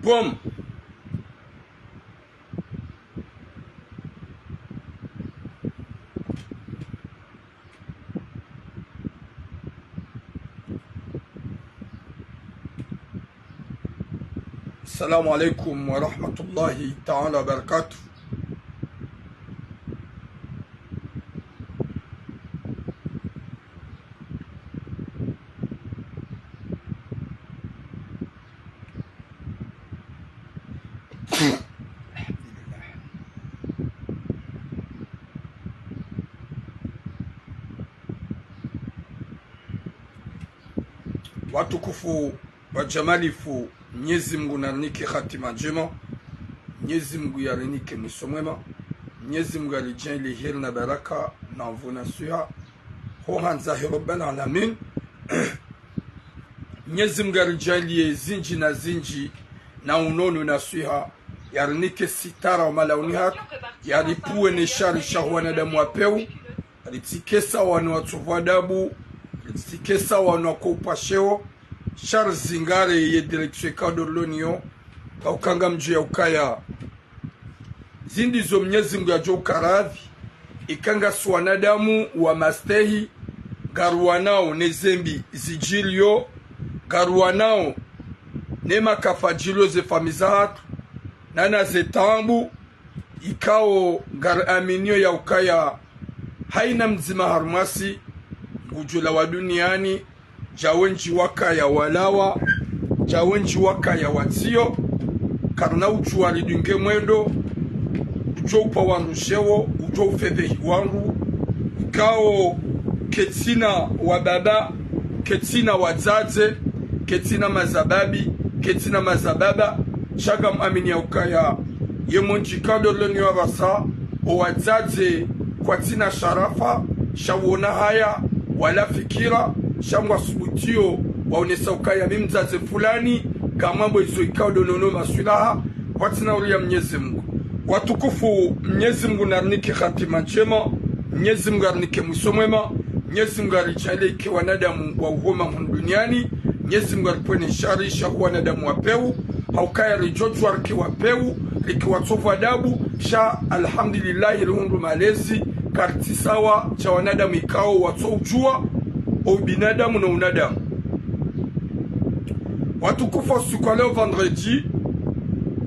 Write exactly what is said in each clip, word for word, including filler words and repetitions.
Boom. السلام عليكم ورحمة الله تعالى وبركاته. Watukufu wa jamalifu, Mnyezi Mngu narinike hatima ndjema, Mnyezi Mngu yarinike mwiso mwema, Mnyezi Mngu yaridjaanlie heri na baraka na nvu na swiha, ho handza he Rabbal Alamin. Mnyezi Mngu yaridjaanlie zindji na zindji na unono na swiha, yarinike sitara wa malauni hatru, yaripvuwe ne shari sha ho wanadamu wa pewu, ritsike sa wanu watsovu adabu, ritsike sa wanu wako upvasheo, sha rizingare ye direction ikao ndo rilo nayo, hauka ngamdjuo ya ukaya zindri zo Mnyezi Mngu yadjo ukaradhi, ika ngasi wanadamu wa mastehi, ngaruwanao ne zembi zidjiriyo, ngaruwanao ne makafa yadjiriyo ze famiyi zahatru, na na ze taabu, ikao ngariaminio ya ukaya haina mdzima harumwasi ngudjo lawa duniani, dja wendji wakaya walawa, dja wendji wakaya watsiyo, karina udjuwa ridunge mwendo, udjo upva wandru sheo, udjo ufedhehi wandru, ikao ketsina wababa, ketsina wadzadze, ketsina mazababi, ketsina mazababa, sha ngamwamini ya ukaya ye mwendji ikao ndo rilo nayo apvasa, o wadzadze kwatsina sharafa, sha wona haya, wala fikira, sha ngwasubutiyo, waonesa ukaya mi mdzadze fulani, ngamwambo izo ikao ndo nono maswilaha, kwatsina uria Mnyezi Mngu. Watukufu, Mnyezi Mngu narinike hatima ndjema, Mnyezi Mngu yarinike mwiso mwema, Mnyezi Mngu yaridjaanlie ike wanadamu wa uhoma hunu duniani, Mnyezi Mngu yaripvuwe ne shari sha ho wanadamu wa pewu, hauka yaridjodjuwa rike wa pewu, rike watsovu adabu, sha alhamdulillahi rihundru malezi, karitsi sawa sha wanadamu ikao watso udjuwa o ubinadamu no unadamu. Watukufu, o usiku wa leo vendredi,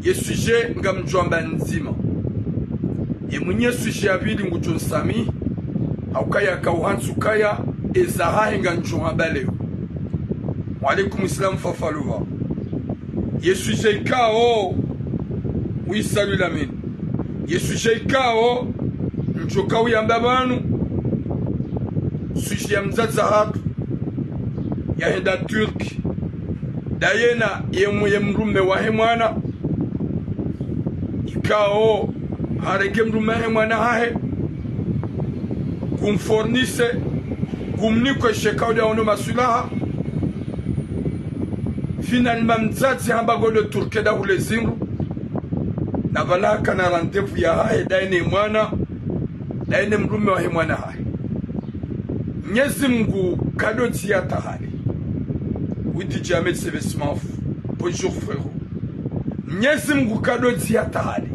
ye sujet ngamdjo amba ndzima. Ye mwinyi ye sujet ya pvili ngudjo nsamihi, hauka yaka uhantsi ukaya eza hahe ngamdjo amba leo. Wa alaikum salam Fafaluva. Ye sujet ikao, oui, salut Lamine. Ye sujet ikao ndjo ka uyamba pvanu, sujet ya mdzadze hatru yahenda Turki, ndaye na ye mu-, ye mdrume wahe mwana, ikao harenge mdrume wahe mwana hahe, ngumfournise, ngumnike she ikao ndo yaono maswilaha. Finalement mdzadze hamba ngwendo Turki nda hule zindru, na pvala hakana rendez-vous yahahe ndaye ne mwana, ndaye ne mdrume wahe mwana hahe. Mnyezi Mngu kado tsi ya tahali. Widi Djamel Sebesmaf. Bonjour frérot. Mnyezi Mngu kado tsi ya tahali.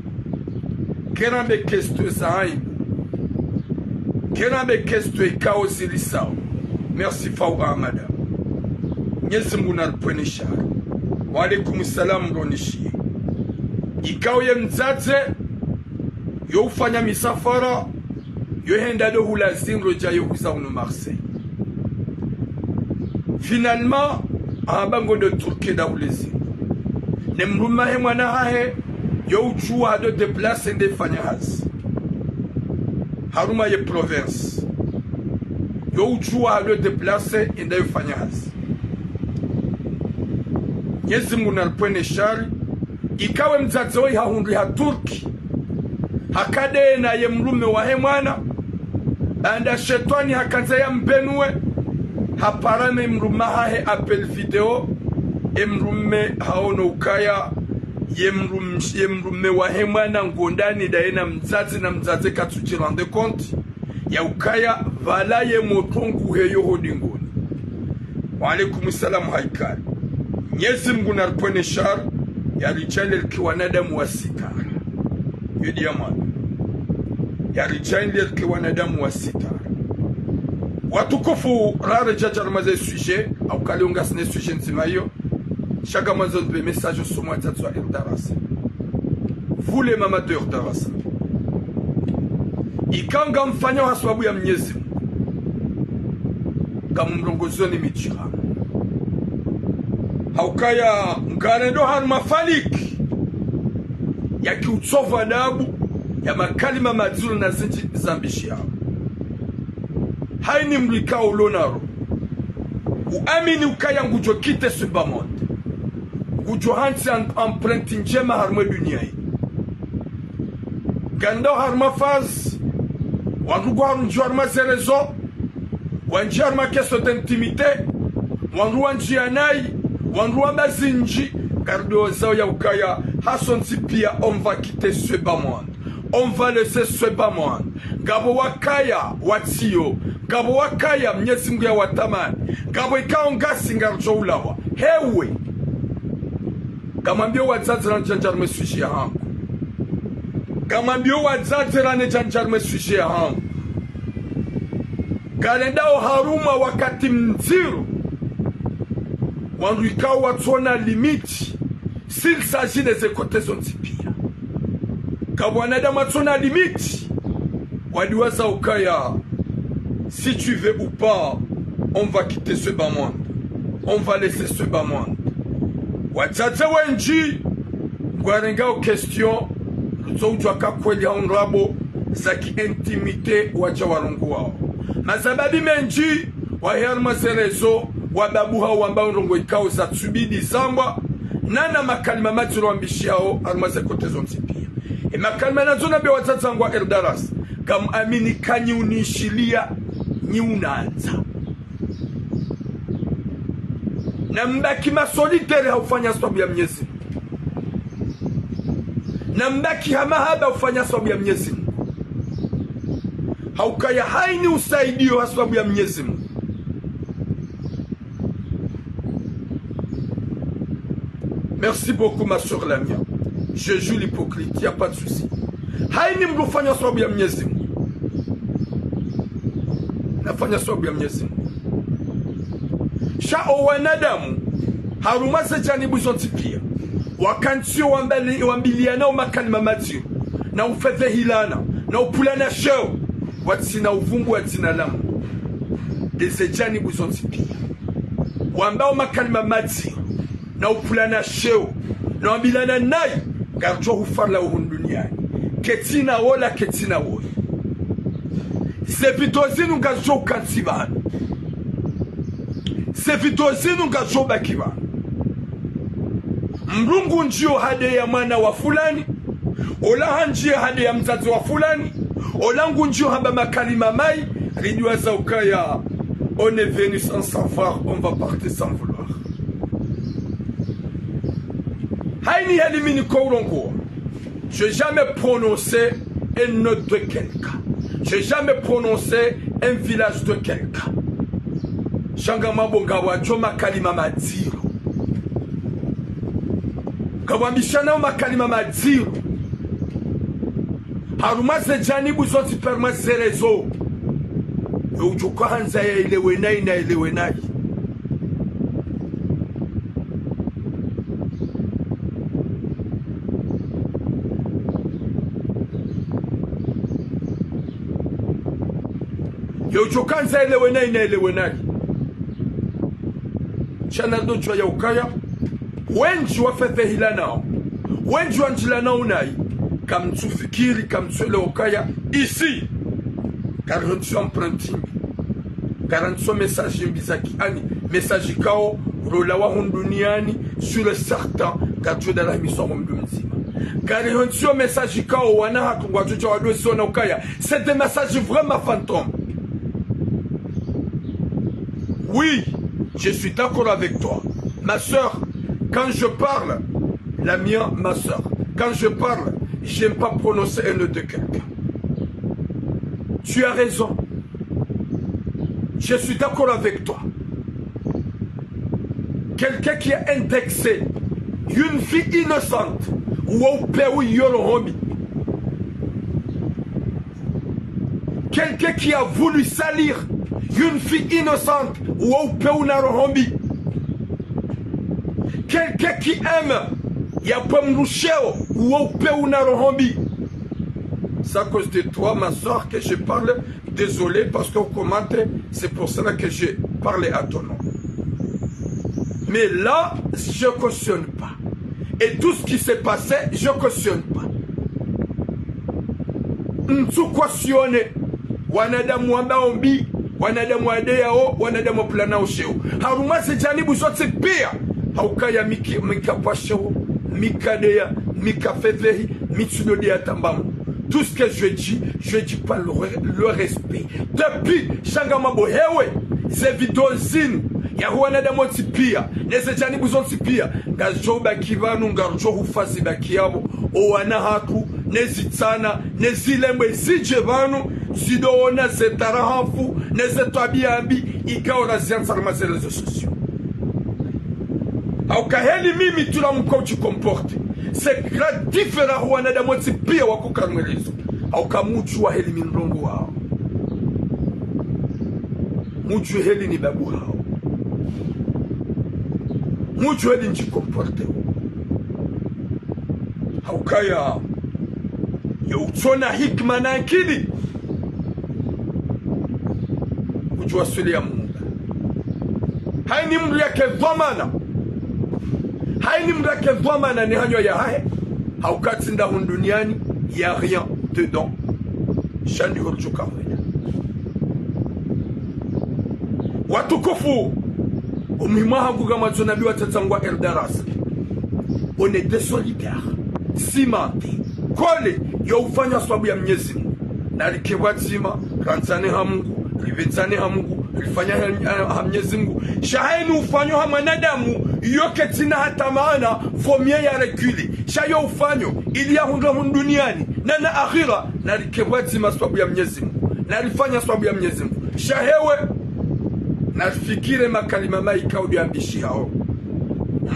Kerambe kesto za aibu. Kerambe kesto ikao zilisao. Merci Fau Ahmada. Mnyezi Mngu naripvuwe ne shari. Wa alaikum salam, ronishiye. Ikao ye mdzadze yo ufanya misafara, yo henda ndo hula zindru dja yo huza hunu Marseille. Finalement, hamba ngwendo Turki nda hule zindru. Ne mdrume wahe mwana hahe, yo udjuwa hado déplacer yende fanya hazi harumwa ye province. Yo udjuwa hado déplacer yende yo fanya hazi. Mnyezi Mngu naripvuwe ne shari. Ikao ye mdzadze woyi hahundri ha Turki, haka ndaye na ye mdrume wahe mwana, baanda shetwani hakandza yambenuwe, hapara ne mdrume hahe appel vidéo, e mdrume haono ukaya ye mdrum-, ye mdrume wahe mwana ngu ndani ndaye na mdzadze, na mdzadze katsu dji rendre compte ya ukaya pvala ye motro ngu heyo ho dingoni. Wa alaikum salam Haikali. Mnyezi Mungu naripvwene shari, yaridjaanlie rike wanadamu wa sitara. Yo ndiya mwana. Yaridjaanlie rike wanadamu wa sitara. Watukufu, raredjea harumwa ze sujet, hauka leo ngasina sujet ndzima iyo, sha ngamwandzo nipve message usoni mwa wadzadze wa Erdarasa. Vous les mamans de Erdarasa. Ika ngamfanyao ha sababu ya Mnyezi Mungu, ngamumrongozoni midjihano. Haukaya ngarendo harumwa faliki ya kiutsovu adabu, ya makalima madziro na zindji zambishiyao. Haini mdru ikao ulo na roho, uamini ukaya ngudjo quitter ce bas monde, ngudjo hantsi em-, empreinte ndjema harumwa e dunia ini. Ngarendo harumwa phase, wandru ngwaharundjio harumwa ze réseaux, wandjia harumwa question d'intimité, wandru wandjia nayi, wandru wamba zindji, ngaridjo wazao ya ukaya, hasontsi pia, on va quitter ce bas monde. On va laisser ce bas monde. Ngapvo wakaya watsiyo, ngapvo wakaya Mnyezi Mungu yawatamani, ngapvo ikao ngasi ngaridjo ulawa. Hewe. Ngamwambio wadzadze randjandja harumwa e sujet yahangu. Ngamwambio wadzadze randjandja harumwa e sujet yahangu. Ngarendao harumwa wakati mdziro, wandru ikao watsona limite, s'il s'agit de ze côté zontsi pia. Ngapvo wanadamu watsona limite, wadiwaza ukaya, si tu veux ou pas, on va quitter ce bas monde. On va laisser ce bas monde. Wadzadze wendji, ngwarengao question, rutso udjua ka kweli hau ndrabo, za ki intimité wadja warongoao. Mazababi mendji, wahe harumwa ze réseaux, wababuha wamba ndrongoo ikao zatsubidi zambwa, nana makalima madziro wambishiyao harumwa ze côté zontsi pia. E makalima nandzo nambe wadzadze wangu wa Erdarasa, ngamwamini ka nyi unishiliya, nyi unandza. Nambaki ma solidaire ha ufanya sababu ya Mnyezi Mungu. Nambaki ha mahaba ufanya sababu ya Mnyezi Mungu. Haukaya haini usaidio ha sababu ya Mnyezi Mungu. Merci beaucoup, ma sœur Lamia. Je joue l'hypocrite, y a pas de souci. Haini mdru ufanya sababu ya Mnyezi Mungu. Nafanya sababu ya Mnyezi Mungu. Sha o wanadamu, harumwa ze janibu zontsi pia, wakantsiyo wambali-, wambiliyanao makalima madziro, na ufedhehilana, na upvulana sheo, watsina uvumbu, watsina lamu. Nde ze janibu zontsi pia. Wambao makalima madziro, na upvulana sheo, na wambilana nayi, ngaridjo hufarila uhunu duniani. Ketsina wola, ketsina woyi. Ze vidéo zinu ngazidjo ukantsi pvanu. Ze vidéo zinu ngazidjo ubaki pvanu. Mdru ngundjio hade ya mwana wa fulani, ola handjia hade ya mdzadze wa fulani, ola ngundjio hamba makalima mayi, ridiwaza ukaya, on est venu sans savoir, on va partir sans vouloir. Haini heli mi niko urongoa. J'ai jamais prononcé un nom de quelqu'un. J'ai jamais prononcé un village de quelqu'un. Sha ngamwambao ngapvwadjo makalima madziro. Ngapvwambishanao makalima madziro. Harumwa ze janibu zontsi pia harumwa ze réseaux. Yo udjo uka handza ya elewe nayi, na elewe nayi. Yo udjo uka handza elewe nayi, na elewe nayi. Sha narido djua ya ukaya, wendji wafedhehilanao, wendji wandjilanao nayi, kamtsufikiri, kamtsuelewa ukaya, ici, karantsi empreinte mbi. Karantsi message mbi za ki ani, message ikao, rolawa hunu duniani, sûr et certain, karidjo dalahimiswa ho mdru mdzima. Karantsi message ikao, wana hatru ngwadjo dja wadoziona ukaya, c'est des messages vraiment fantômes. Oui, je suis d'accord avec toi. Ma sœur, quand je parle, Lamia, ma sœur, quand je parle, j'aime pas prononcer un nom de quelqu'un. Tu as raison. Je suis d'accord avec toi. Quelqu'un qui a indexé une fille innocente, uwo upvewu iyo roho mbi. Quelqu'un qui a voulu salir une fille innocente, uwo upvewu na roho mbi. Quelqu'un qui aime yapve mdru sheo, uwo upvewu na roho mbi. C'est à cause de toi, ma soeur, que je parle. Désolé, parce qu'on commente, c'est pour cela que je parle à ton nom. Mais là, je cautionne pas. Et tout ce qui s'est passé, je cautionne pas. Ntsu cautionne wanadamu wambao mbi, wanadamu wadeyao, wanadamu wapvulanao sheo. Harumwa ze janibu zontsi pia, haukaya mi ki-, mi kapvwa sheo, mi kadeya, mi kafedhehi, mi tsudodeya tambamu. Tout ce que je dis, je dis par le, le respect. Depuis, sha ngamwambo hewe, ze vidéo zinu, yaho wanadamu wontsi pia, ne ze janibu zontsi pia, ngazidjo baki pvanu, ngarijo hufa zibaki yapvo, o wana hatru, ne zitsana, ne zilembwe zidje pvanu, zidoona ze tarahafu, ne ze twabiya mbi, ikao raziandza harumwa ze réseaux sociaux. Hauka heli mimi tula mko uji comporte. C'est grave différent ho wanadamu wontsi pia wako harumwa réseau. Hauka mudjuwa heli mi nilongowao. Mudjuwe heli ni babu hao. Mudjuwe heli nji comporte. Haukaya, yo utsona hikima na akili, udjuwa swili ya Mungu. Haini mdru yake dhwamana. Haini mdru yake dhwamana ni hanywa yahahe. Hauka tsi nda hunu duniani, y a rien dedans. Sha ndiho ridjo ka hwenda. Watukufu, omuhimu wahangu ngamwandzo nambiye wadzadze wangu wa Eldaras. On est des solidaires. Simante. Kole, yo ufanywa swababu ya Mnyezi Mungu. Narike pvwadzima, randzane ha Mungu, ripvendzane ha Mungu, rifanya ha, ha, ha Mnyezi Mungu. Sha haini ufanywa ha mwanadamu, yo ketsina hata maana, vaut mieux ya reculer. Sha yo ufanywa, ili yahundre hunu duniani, na na akhira, narike pvwadzima swababu ya Mnyezi Mungu. Narifanya swababu ya Mnyezi Mungu. Sha hewe, narifikire makalima mayi ikao ndo yambishihao.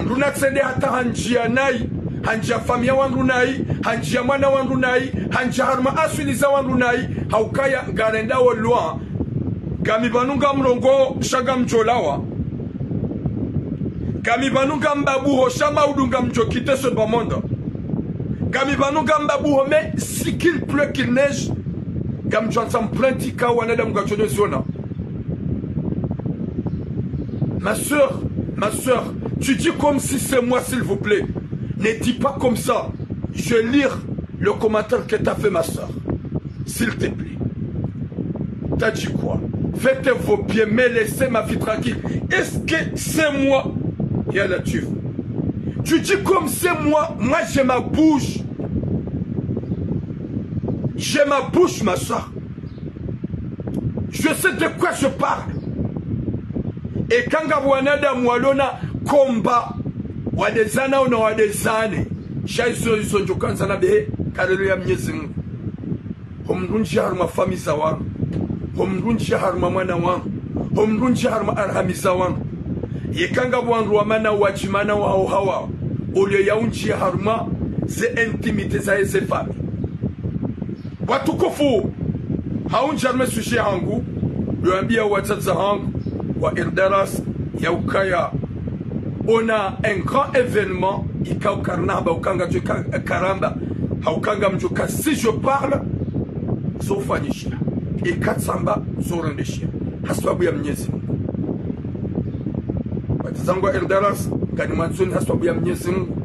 Mdru natsende hata hanjiya nayi, hanjiya famiyi ya wandru nayi, hanjiya mwana wandru nayi, hanjiya harumwa aswili za wandru nayi, haukaya ngarendao loin. Ngami pvanu ngamrongoo, sha ngamdjolawa. Ngami pvanu ngambabuho, sha maudu ngamdjo quitter ce bas monde. Ngami pvanu ngambabuho, mais si qu'il pleut, qu'il neige, ngamdjo andza mplainte ikao wanadamu ngwadjo niziona. Ma sœur, ma sœur, tu dis comme si c'est moi, s'il vous plaît. Ne dis pas comme ça. Je lis le commentaire que t'as fait, ma sœur. S'il te plaît. T'as dit quoi ? Faites vos pieds, mais laissez ma fille tranquille. Est-ce que c'est moi ? Et là, tu, tu dis comme c'est moi. Moi, j'ai ma bouche. J'ai ma bouche, ma soeur. Je sais de quoi je parle. Eka ngapvo wanadamu walona komba, wadezana ona wadezane. Sha izo, izo ndjo kandza na behe, kalelo ya Mnyezi Mungu. Ho mdru ndji harumwa famiyi za wandru. Ho mdru ndji harumwa mwana wandru. Ho mdru ndji harumwa arhami za wandru. Yeka ngapvo wandru wamana wadjimana waho hawa. Olio ya undji harumwa ze intimité za eze famiyi. Watukufu, ha undji harumwa sujet hangu, ndo yambiya wadzadze hangu wa Eldaras, ya ukaya on a un grand événement, ikao karina hamba uka ngadjo ka-, karamba, hauka ngamdjo ka, si je parle, zo ufanyishiha. Eka tsamba, zo urendeshiha. Ha swababu ya Mnyezi Mungu. Wadzadze wangu wa Eldaras, nganimwandzoni ha swababu ya Mnyezi Mungu.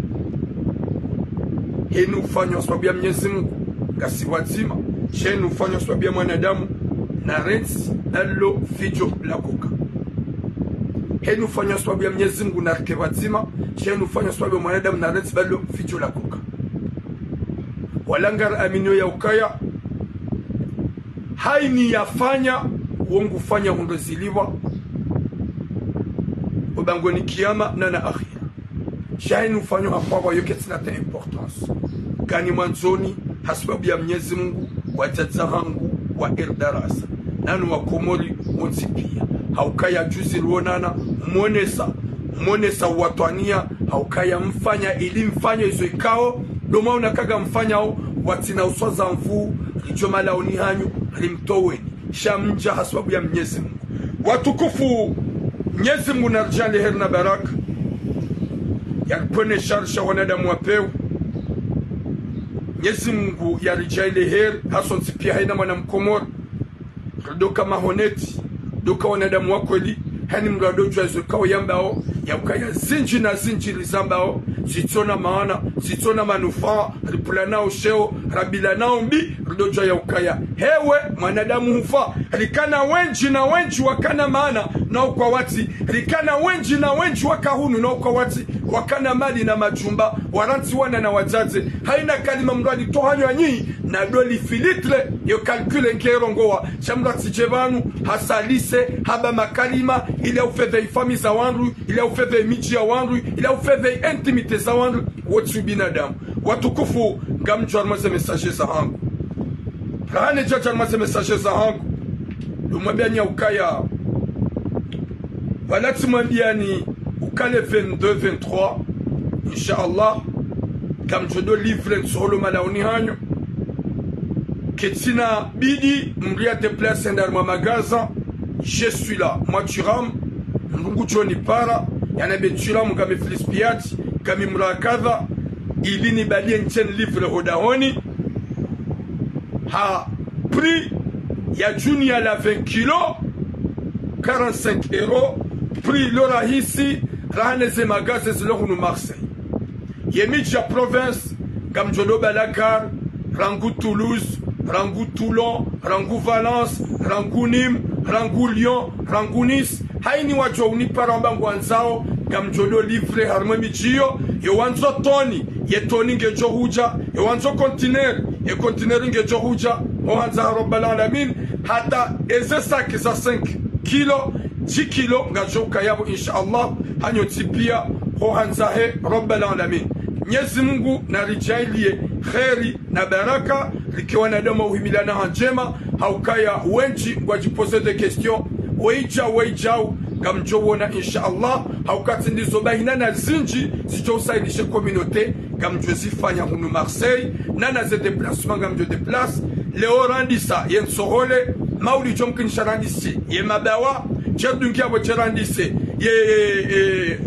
Haini ufanywa swababu ya Mnyezi Mungu, ngasi pvwadzima. Sha haini ufanywa swababu ya mwanadamu, narentsi pvalo fidjo la koka. Haini ufanywa swababu ya Mnyezi Mungu, narike pvwadzima. Sha haini ufanywa swababu ya mwanadamu, narentsi pvalo fidjo la koka. Wala ngari aminio ya ukaya, haini yafanya, wo ngufanya hundro zilipvwa, o bangweni kiyama, na na akhira. Sha haini ufanywa ha kwapvo yo ketsina ta importance. Nganimwandzoni, ha swababu ya Mnyezi Mungu, wadzadze hangu wa Eldaras. Nanu wa Komori wontsi piya. Haukaya juzi rionana, monesa, Monesa uwatwaniya, ha ukaya mfanya ili mfanye izo ikao, ndo mwaona kaga mfanyao, watsina uswaza nvu, ridjo malaoni hanyu, rimtoweni. Sha mdja ha sababu ya Mnyezi Mungu. Watukufu, Mnyezi Mungu naridjaanliye heri na baraka, yaripvwene shari sha wanadamu wa pewu. Mnyezi Mungu yaridjaanliye heri, hasontsi piya hayina mwana Mkomori. Ridoka mahoneti, ridoka wanadamu wa kweli, hayina mdru adodjuwa izo ikao yambao, ya ukaya zindji na zindji rizambao, zitsona maana, zitsona manufaa, ripvulanao sheo, rabilanao mbi, ridodjuwa ya ukaya. Hewe, mwanadamu hufa, rikana wendji na wendji wakana maana, na ukwawatsi, rikana wendji na wendji waka hunu, na ukwawatsi, wakana mali na majumba, warantsi wana na wadzadze, hayina kalima mdru alitowa hanyo hanyi, na doli filitre, yo calcul ngerongowa, sha mdru atsidje pvanu, hasalise, hamba makalima, ili ya ufedhehi famiyi za wandru, ili ya ufedhehi midji ya wandru, ili ya ufedhehi intimité za wandru, wotsi ubinadamu. Watukufu, ngamdjo harumwa ze message zahangu. Rahana nidja harumwa ze message zahangu, ndo mwambiyani ya ukaya, pvala tsimwambiyani ukaya le vingt-deux, vingt-trois, Inch'Allah, ngamdjo do livrer ntsohole malaoni hanyu. Ketsina bidi mdru ya déplacer yende harumwa magasin, je suis là, mwa Thuram, mdru ngudjo nipara, yanambe Thuram, ngami Filispiyati, ngami mdru kadha, ili nibaliye ndje nilivrer ho dahoni. Ha prix ya djuni ya la vingt kilos, quarante-cinq euros, prix lo rahisi, rahana ze magasin zilo hunu Marseille. Ye midji ya province, ngamdjo do pvala gare, rangu Toulouse, rangu Toulon, rangu Valence, rangu Nîmes, rangu Lyon, rangu Nice, hayina wadjo unipara wamba ngwandzao, ngamdjo do livrer harumwa ye midji yo, yo wandzo toni, ye toni ngedjo hudja, yo wandzo conteneur, ye conteneur ngedjo hudja, ho handza ha Rabbal Alamin, hata eze sac za cinq kilos, dix kilos, ngazidjo ukaya pvo, Inch'Allah, hanyu ntsi piya, ho handza he Rabbal Alamin. Mnyezi Mungu naridjaanliye heri na baraka, rike wanadamu wa uhimiliana ha ndjema, ha ukaya wendji ngwadji poser des questions, wayidjau, wayidjau, ngamdjo wona, Inch'Allah, ha uka tsi ndizo bahi nana zindji, zidjo usahilishe communauté, ngamdjo zifanya hunu Marseille, nana ze déplacement ngamdjo déplacer, leo randisa ye ntsohole, mauli djo mkinisha randise, ye mabawa, djadungia pvo dje randise, ye, ye, ye,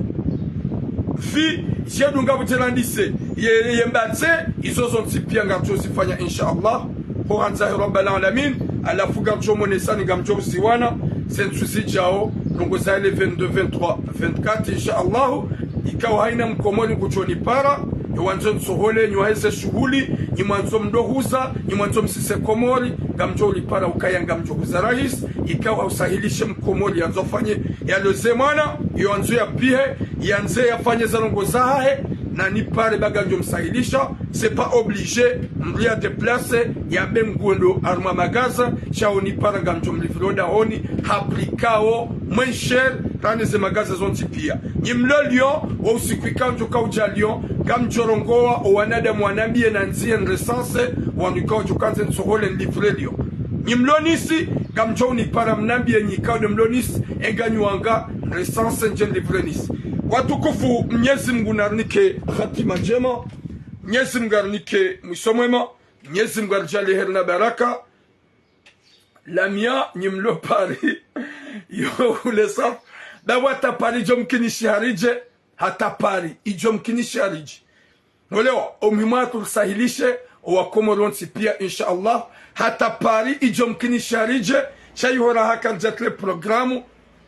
fi, djadunga pvo dje randise, ye, ye mbatse, izo zontsi piya ngamdjo zifanya, Inch'Allah. Ho handza he Rabbal Alamin, halafu ngamdjo monesani ngamdjo uziwana, ze ntsu zidjao, ndrongoo za le vingt-deux, vingt-trois, vingt-quatre, Inch'Allah, ikao hayina Mkomori ngudjo nipara, yo wandzo ntsohole, nyi waheze shuhuli, nyi mwandzo mdo huza, nyi mwandzo msise Komori, ngamdjo ulipara ukaya ngamdjo huza rahisi, ikao ha usahilishe Mkomori yandzo afanye, yaloze mwana, yo wandzo yapvihe, yandze yafanye za ndrongoo zahahe, nanipare ba ngamdjo msahilisha, c'est pas obligé, mdru ya déplacer, yambe ngwendo harumwa magasin, sha unipara ngamdjo mlivrer ho dahoni, ha prix ikao, moins cher, rahana ze magasin zontsi piya. Nyi mlo Lyon, wo usiku ikao ndjo kaudja Lyon, ngamdjo rongowa, o wanadamu wanambiye nandziye nirecense, wanu ikao wadjo kandze ntsohole nilivrer Lyon. Nyi mlo Nice, ngamdjo unipara mnambiye nyi ikao nde mlo Nice, enga nyi wanga nirecense ndje nilivrer Nice. Watukufu, Mnyezi Mungu narinike hatima ndjema, Mnyezi Mungu arinike mwiso mwema, Mnyezi Mungu aridjaanliye heri na baraka. Lamia, nyi mlo Paris, yo ule sa, ba wata Paris djo mkinishiha ridje, hata Paris, idjo mkinishiha ridje. Ngolewa, o muhimu hatru risahilishe, o Wakomori wontsi piya, Inch'Allah, hata Paris, idjo mkinishiha ridje, sha iho raha karidja tile programme,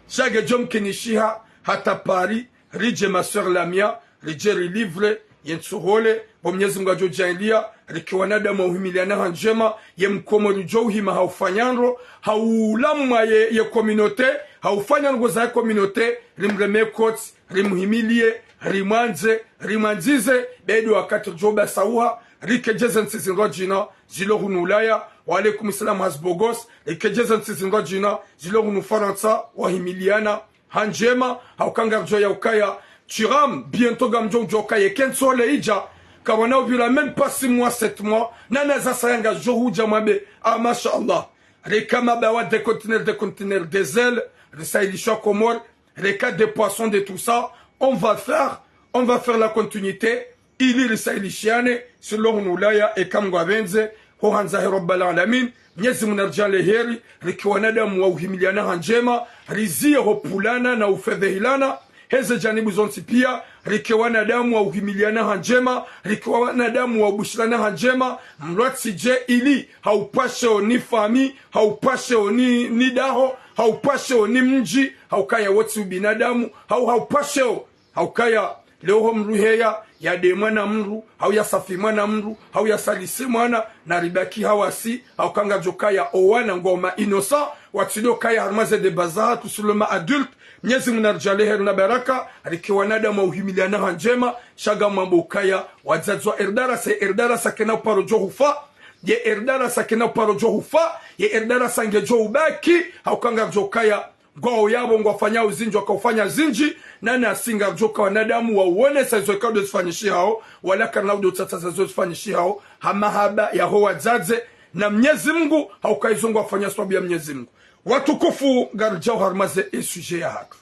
sha ngedjo mkinishiha, hata Paris, ridje ma sœur Lamia, ridje rilivrer, ye ntsohole, pvo Mnyezi Mungu adjo djaanliya, rike wanadamu wa uhimiliana ha ndjema, ye Mkomori djo uhima ha ufanya ndro, ha ulamwa ye, ye communauté, ha ufanya ndrongoo za ye communauté, rimreme kotsi, rimuhimiliye, rimwandze, rimwandzize, be ndo wakati ridjo basauha, rike djeze ntsi zindrwadjina, zilo hunu Ulaya, wa alaikum salam Hasbogos, rike djeze ntsi zindrwadjina, zilo hunu Farantsa, wahimiliana, ha ndjema, ha uka ngaridjo ya ukaya, Thuram, bientôt ngamdjo udjo ukaya, ke ntsohole idja, kawana upvira même pas six mois, sept mois, nana zasaya ngazidjo hudja mwambe, ah, masha Allah. Reka mabawa, des conteneurs, des conteneurs, des ailes, risahilisha Komori, reka des poissons, de tout ça, On va faire, on va faire la continuité, ili risailishiane, silo hunu Ulaya, eka Mngu apvendze, ho handza he Rabbal Alamin, Mnyezi Mngu naridjaanlie heri, rike wanadamu wa uhimiliana ha ndjema, rizie ho pvulana na ufedhehilana, heze janibu zontsi pia, rike wanadamu wa uhimiliana ha ndjema, rike wanadamu wa ubushirana ha ndjema, mlwatsi dje ili, haupasheo ni fami, haupasheo ni, ni daho, haupasheo ni mdji, haukaya wotsi ubinadamu, hau haupasheo, haukaya leo ho mdru heya, yade mwana mdru, hau yasafi mwana mdru, hau yasalise mwana, na ribaki hawasi, hauka ngaridjo kaya owana ngwao ma innocent, watsido kaya harumwa ze débat zahatru silo ma adulte, Mnyezi Mngu naridjaanlie heri na baraka, rike wanadamu wa uhimiliana ha ndjema, sha ngamwambo ukaya, wadzadze wa erdarasa, erdarasa kena uparo djo hufa, ye erdarasa kena uparo djo hufa, ye erdarasa ngedjo ubaki, hauka ngaridjo kaya, ngwao yapvo ngwafanyao zindji, wakaufanya zindji, na nasi ngaridjo ka wanadamu wa uonesa izo ikao ndo zifanyishihao, wala karina udo tsatsaza izo zifanyishihao, ha mahaba yaho wadzadze, na Mnyezi Mngu, hauka izo ngwafanya sababu ya Mnyezi Mngu. Watukufu, ngaridjao harumwa ze e sujet yahatru.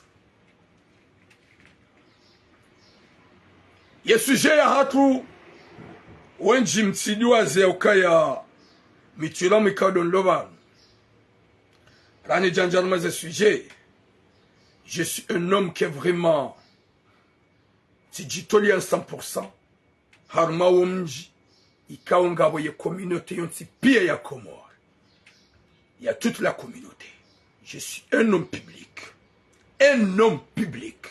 Ye sujet yahatru, wendji mtsidiwaze ukaya mi Thuram ikao ndo nlo pvanu. Ranidja ndja harumwa ze sujet. Je suis un homme qui est vraiment, tsidjitolea cent pour cent. Harumwa wo mdji, ikao ngapvo ye communauté yontsi pia ya Comores. Il y a toute la communauté. Je suis un homme public. Un homme public.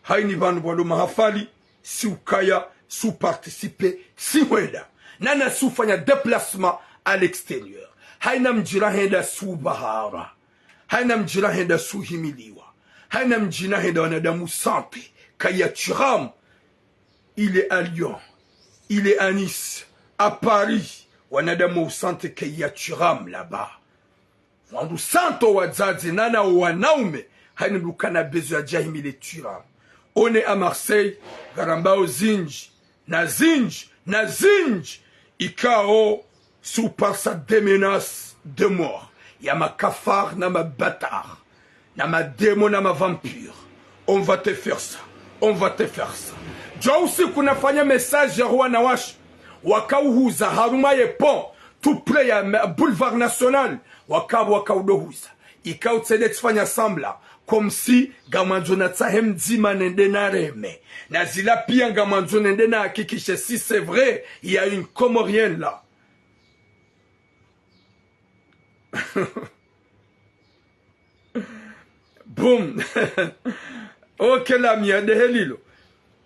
Haina pvanu pvwalo mahafali, si ukaya, si uparticiper, si hwenda. Na na si ufanya déplacement à l'extérieur. Haina mdji rahenda si ubahara. Haina mdji rahenda si uhimiliwa. Haina mdji nahenda wanadamu santé, kaya Thuram. Il est à Lyon, il est à Nice, à Paris, wanadamu wa usante kaya Thuram là-bas. Wandru santé wadzadze na na wanaume, haina mdru kana besoin ya djahimile Thuram. On est à Marseille, ngarambao zindji, na zindji, na zindji, ikao si uparisa des menaces de mort ya ma cafards na ma bâtards, na ma démons na ma vampires. On va te faire ça, on va te faire ça. Djo usiku nafanya message ya wanawashe, wakauhuza harumwa ye pont, tout près ya ma-, Boulevard National, waka-, wakaudohuza. Ikao tsende tsifanya semblant, comme si ngamwandzo natsahe mdzima nende nareme. Na zila pia ngamwandzo nende nahakikishe si c'est vrai, il y a une Comorienne là. Boum. Ok, la mia de helilo.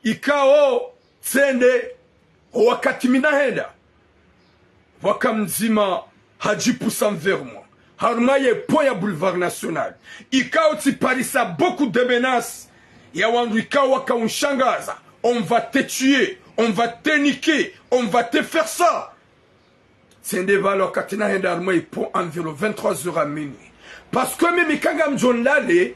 Ikao tsende, wakati mi nahenda, pvwaka mdzima hadjipusa envers moi. Harumwa ye pont ya Boulevard National. Ikao tsiparisa beaucoup de menaces ya wandru ikao wakaunshangaza. On va te tuer, on va te niquer, on va te faire ça. Tsende pvala wakati nahenda harumwa ye pont environ vingt-trois heures à minuit. Parce que mimi ka ngamdjo nlale,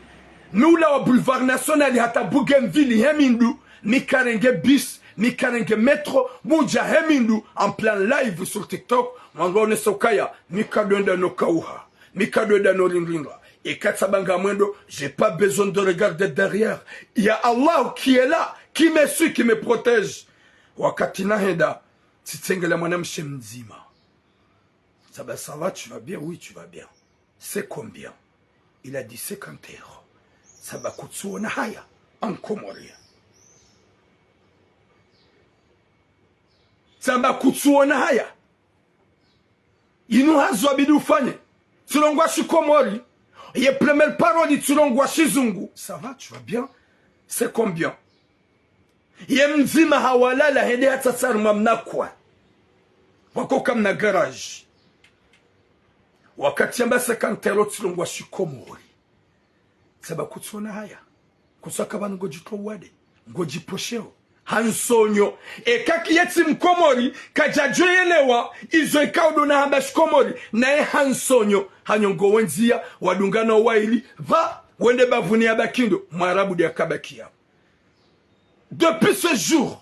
mi ulawa Boulevard National hata Bougainville he mindu, mi karenge bus, mi karenge métro, mi udja he mindu, en plein live sur TikTok, wandru waonesa ukaya, mi kadwenda no kauha, mi kadwenda no rindringa. Eka tsamba ngamwendo, j'ai pas besoin de regarder derrière. Il y a Allah qui est là, qui me suit, qui me protège. Wakati nahenda, tsitsengelea mwanamshe mdzima. Tsamba, ça va, tu vas bien ? Oui, tu vas bien. C'est combien ? Il a dit cinquante euros. Tsamba, kutsuona haya, en comorien. Tsamba, kutsuona haya. Inu hazo yabidi ufanye. Tsilongwa shikomori. Ye première parole tsilongwa shizungu. Ça va, tu vas bien ? C'est combien ? Ye mdzima hawalala hende hatsatsa harumwa mnakwa. Wakoka mna garage. Wakati yamba cinquante euros tsilongwa shikomori. Tsamba, kutsuona haya. Kutsaka pvanu ngodjitowa wade, ngodjiposheo. Hansonyo. Eka kiye tsi mkomori, kadjadjo yelewa, izo ikao ndo nahamba shikomori, naye hansonyo, hanyongo wendzia, wadungana waili, pva, wende bapvuni yabaki ndo, mwarabu nde yakabakia. Depuis ce jour,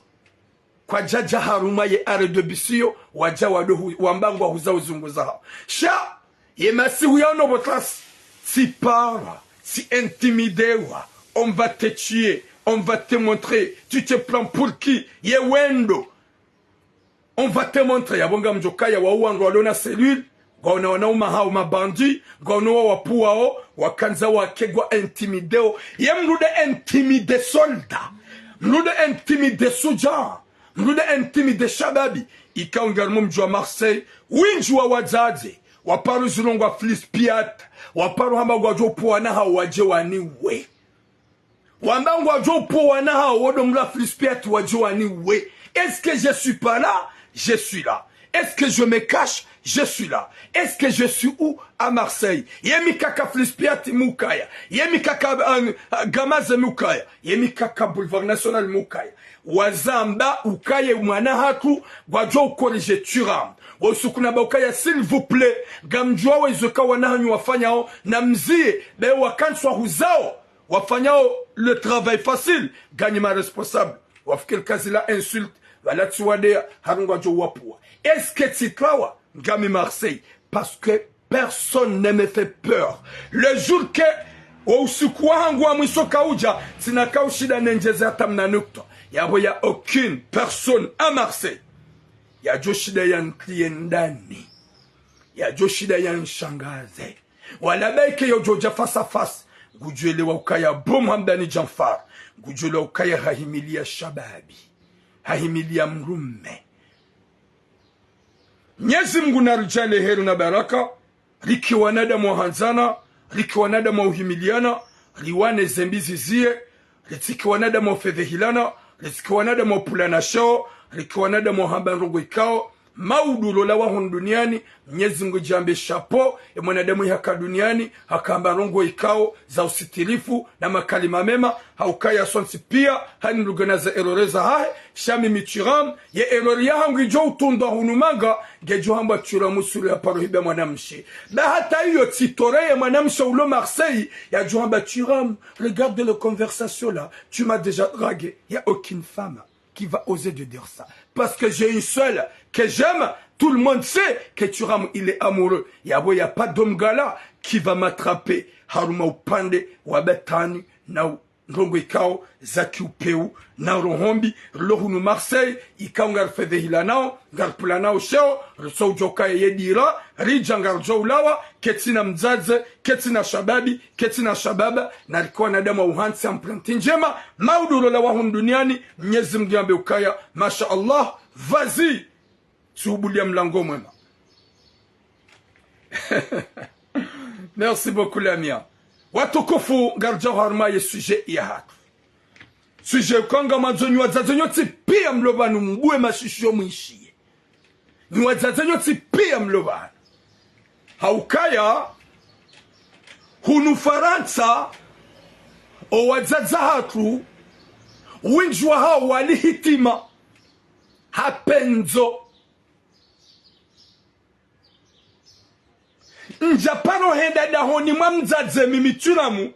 kwadjadja harumwa ye arrêt de bus yo, wadja wadohu-, wamba ngwahuza uzunguza hao. Sha, ye masihu ya ono pvo tsasi, tsipara, tsi intimidewa, on va te tuer, On va te montrer. Tu te prends pour qui? Ye wendo. On va te montrer. Yapvo ngamdjo kaya wao wandru walio na cellule, ngwaona wanaume hao mabandi, ngwaona wao wapvuao, wakandza wake ngwa intimideo. Ye mrudi intimide solda. Mrudi intimide suja. Mrudi intimide shababi. Ikao ngarimwa mdji wa Marseille, windji wa wadzadze waparo zilongwa flispiat, waparo hamba ngwadjo pvuwa wana hao wadje waniwe. Wamba ngwadjo pvuwa wana hao wodo mla flispiat wadje waniwe. Est-ce que je suis pas là? Je suis là. Est-ce que je me cache? Je suis là. Est-ce que je suis où? À Marseille. Ye mikaka flispiat mukaya. Ye mikaka, euh, gamaze mukaya. Ye mikaka boulevard national mukaya. Wazamba ukaye mwana hatru, ngwadjo ukorije Thuram. Wosukuna ba ukaya, s'il vous plaît, ngamdjuao izo ka wana hanyu wafanyao, na mzie, be wakantswa huzao wafanyao le travail facile, nganyi ma responsable. Wafikiri ka zila insulte, wala tsi wadea, harungu wadjo wapvuwa. Est-ce que tsitrawa? Ngami Marseille. Parce que personne ne me fait peur. Le jour que wo usiku wahangu wa mwiso kaudja, tsina kaushinda nendjeze hata mna nukta. Yapvo ya aucune personne à Marseille yadjo shinda yantriye ndani. Yadjo shinda yanshangaze. Wala baike yodjo dja face à face, ngudjo elewa ukaya bo Mohamed Djafar, ngudjo elewa ukaya hahimiliya shababi, hahimiliya mdrume. Mnyezi Mngu naridjaanliye heri na baraka, rike wanadamu wahandzana, rike wanadamu wauhimiliana, riwane zembi ziziye, ritsike wanadamu waufedhehilana, ritsike wanadamu waupvulana sheo, rike wanadamu wahamba ndrongo ikao, mauduro la wahunu duniani. Mnyezi Mngu ngudjambe chapeau, ye mwanadamu yaka duniani, hakamba ndrongo ikao za usitirifu na makalima mema, haukaya sontsi pia, hani mdru ngena ze erreur zahahe, sha mimi Thuram, ye erreur yahangu idjo utundwa hunu manga, ngedjo hambwa Thuram usuru ya paro hiba mwanamshe. Ba hata iyo tsitoreye mwanamshe ulo Marseille, yadjo hamba Thuram, regarde le conversation là, tu m'as déjà dragué. Y a aucune femme qui va oser de dire ça. Parce que j'ai une seule que j'aime, tout le monde sait que Thuram, il est amoureux. Yapvo y a pas d'homme gala qui va m'attraper harumwa upande wa batani na u- ndrongo ikao za kiupeu na roho mbi, rilo hunu Marseille, ikao ngarifedhehilanao, ngaripvulanao sheo, ritso udjo kaya ye dira, ridja ngaridjo ulawa, ketsina mdzadze, ketsina shababi, ketsina shababa, na rike wanadamu wa uhantsi emprunte ndjema, mauduro la wahunu duniani, Mnyezi Mngu yambe ukaya, masha Allah, vas-y, tsubulia mlango mwema. Merci beaucoup, Lamia. Watukufu, ngaridjao harumwa ye sujet yahatru. Sujet ikao ngamwandzo nyi wadzadze nyontsi pia mlo pvanu mbuwe mashishiyo mwishiye. Nyi wadzadze nyontsi pia mlo pvanu. Haukaya, hunu Farantsa, o wadzadze hatru, windji wahao wali hitima, ha pendzo. Ndja paro henda dahoni mwa mdzadze mimi Thuram,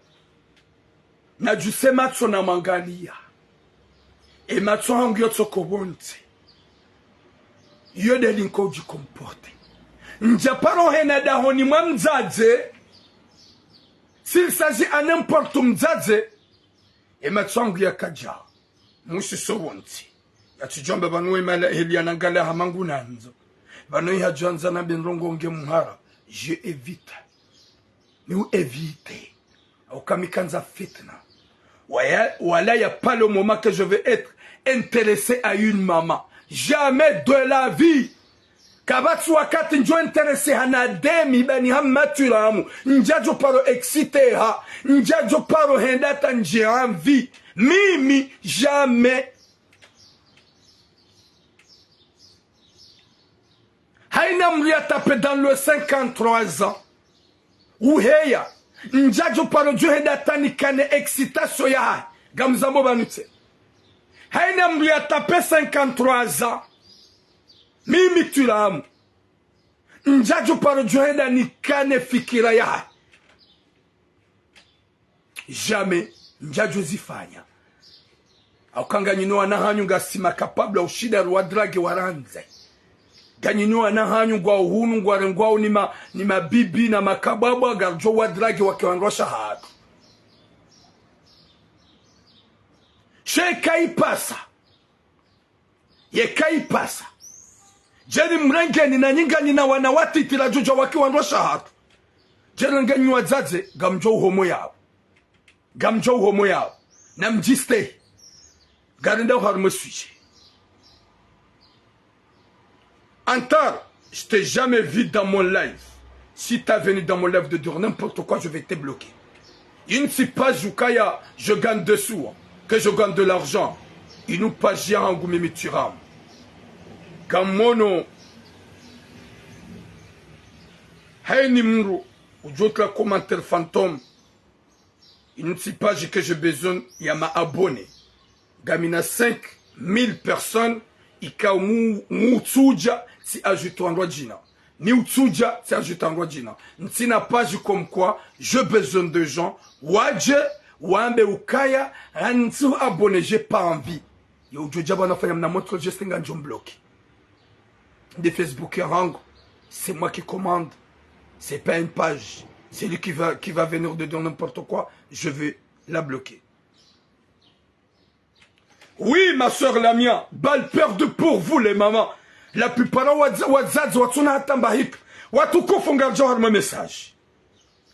nadjuse matso namwangaliya. E matso hangu yotsoko pvondze. Iyo de linko udji comporter. Ndja paro henda dahoni mwa mdzadze, s'il s'agit à n'importe mdzadze, e matso hangu yakadja. Musiso pvondze. Yatsudjwamba pvanu we mala heli yanangala hama ngunandzo. Pvanu ihadjwandza nambe ndrongo nge muhara. Je évite. Ni u éviter. Au kamikandza fitna. Waya- wala y a pas le moment que je vais être intéressé à une maman. Jamais de la vie. Kapvatsi wakati ndjo intéressé hana demi bani hama Thuram. Ndjadjo paro excité ha. Ndjadjo paro henda hata ndje envie. Mimi, jamais. Haina mdru ya tape dans le cinquante-trois ans. Uheya. Ndjadjo paro djo henda hata nikane excitation yahahe. Ngamzambo pvanu tse. Haina mdru ya tape cinquante-trois ans. Mimi Thuram. Ndjadjo paro djo henda nikane fikira yahahe. Jamais, ndjadjo zifanya. Au ka nganyinu wana hanyu ngasi ma capable ushinda ruwa drague warandze. Nganyinu wana hanyu ngwao hunu ngwarengwao ni ma, ni mabibi na makabwabwa ngaridjo wa drague wake wandrwasha hatru. She kaipasa. Ye kaipasa. Djeli mrengeni na nyingani na wana watiti la djudja waki wandru washe hatru. Djeli nge nyi wadzadze, ngamdjo uhomo yawo. Ngamdjo uhomo yawo. Na mdjiste. Ngarinda uharumwe sujet. Antar, je t'ai jamais vu dans mon live. Si t'as venu dans mon live de dire n'importe quoi, je vais te bloquer. Une petite page ukaya, je gagne des sous, hein, que je gagne de l'argent. Inu page yahangu mimi Thuram. Kamono, haini mdru, udjotla commentaire fantôme. Inu petite page que j'ai besoin ya ma abonnés. Ngamina cinq mille personnes, ikao mu, mu utsudja tsi ajouter wandru wadjina. Ni utsudja tsi ajouter wandru wadjina. Ntsina page comme quoi, j'ai besoin de gens. Wadje, wambe ukaya, rantsi abonné, j'ai pas envie. Yo, udjo dja bana fanya mna montre geste ngamdjo mbloquer. De Facebook yahangu. C'est moi qui commande. C'est pas une page. Celui qui va, qui va venir de dire n'importe quoi, je vais la bloquer. Oui, ma sœur Lamia, balle perdue pour vous les mamans. La plupart wa, wadzadze watsuna hata mba hika. Watukufu ngaridjo harumwa message.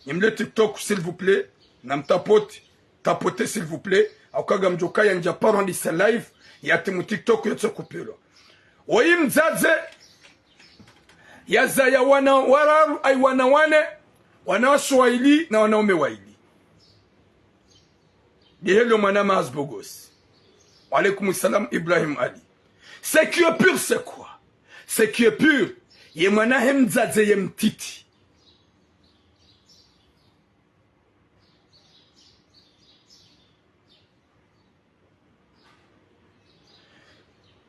Nimle TikTok, s'il vous plaît. Namtapote. Tapote, s'il vous plaît. Hauka ngamdjoka ya ndja paro handisa live. Yatimu TikTok yotso kupilwa. Woyi mdzadze. Yazaya wana wararu, ayi wana wane. Wanawashe wayili na wanaume wayili. Dihelo mwana Maz Bogos. Wa alaykum salam, Ibrahim Ali. Ce qui est pire, c'est quoi? Ce qui est pire, ye mwana he mdzadze ye mtiti.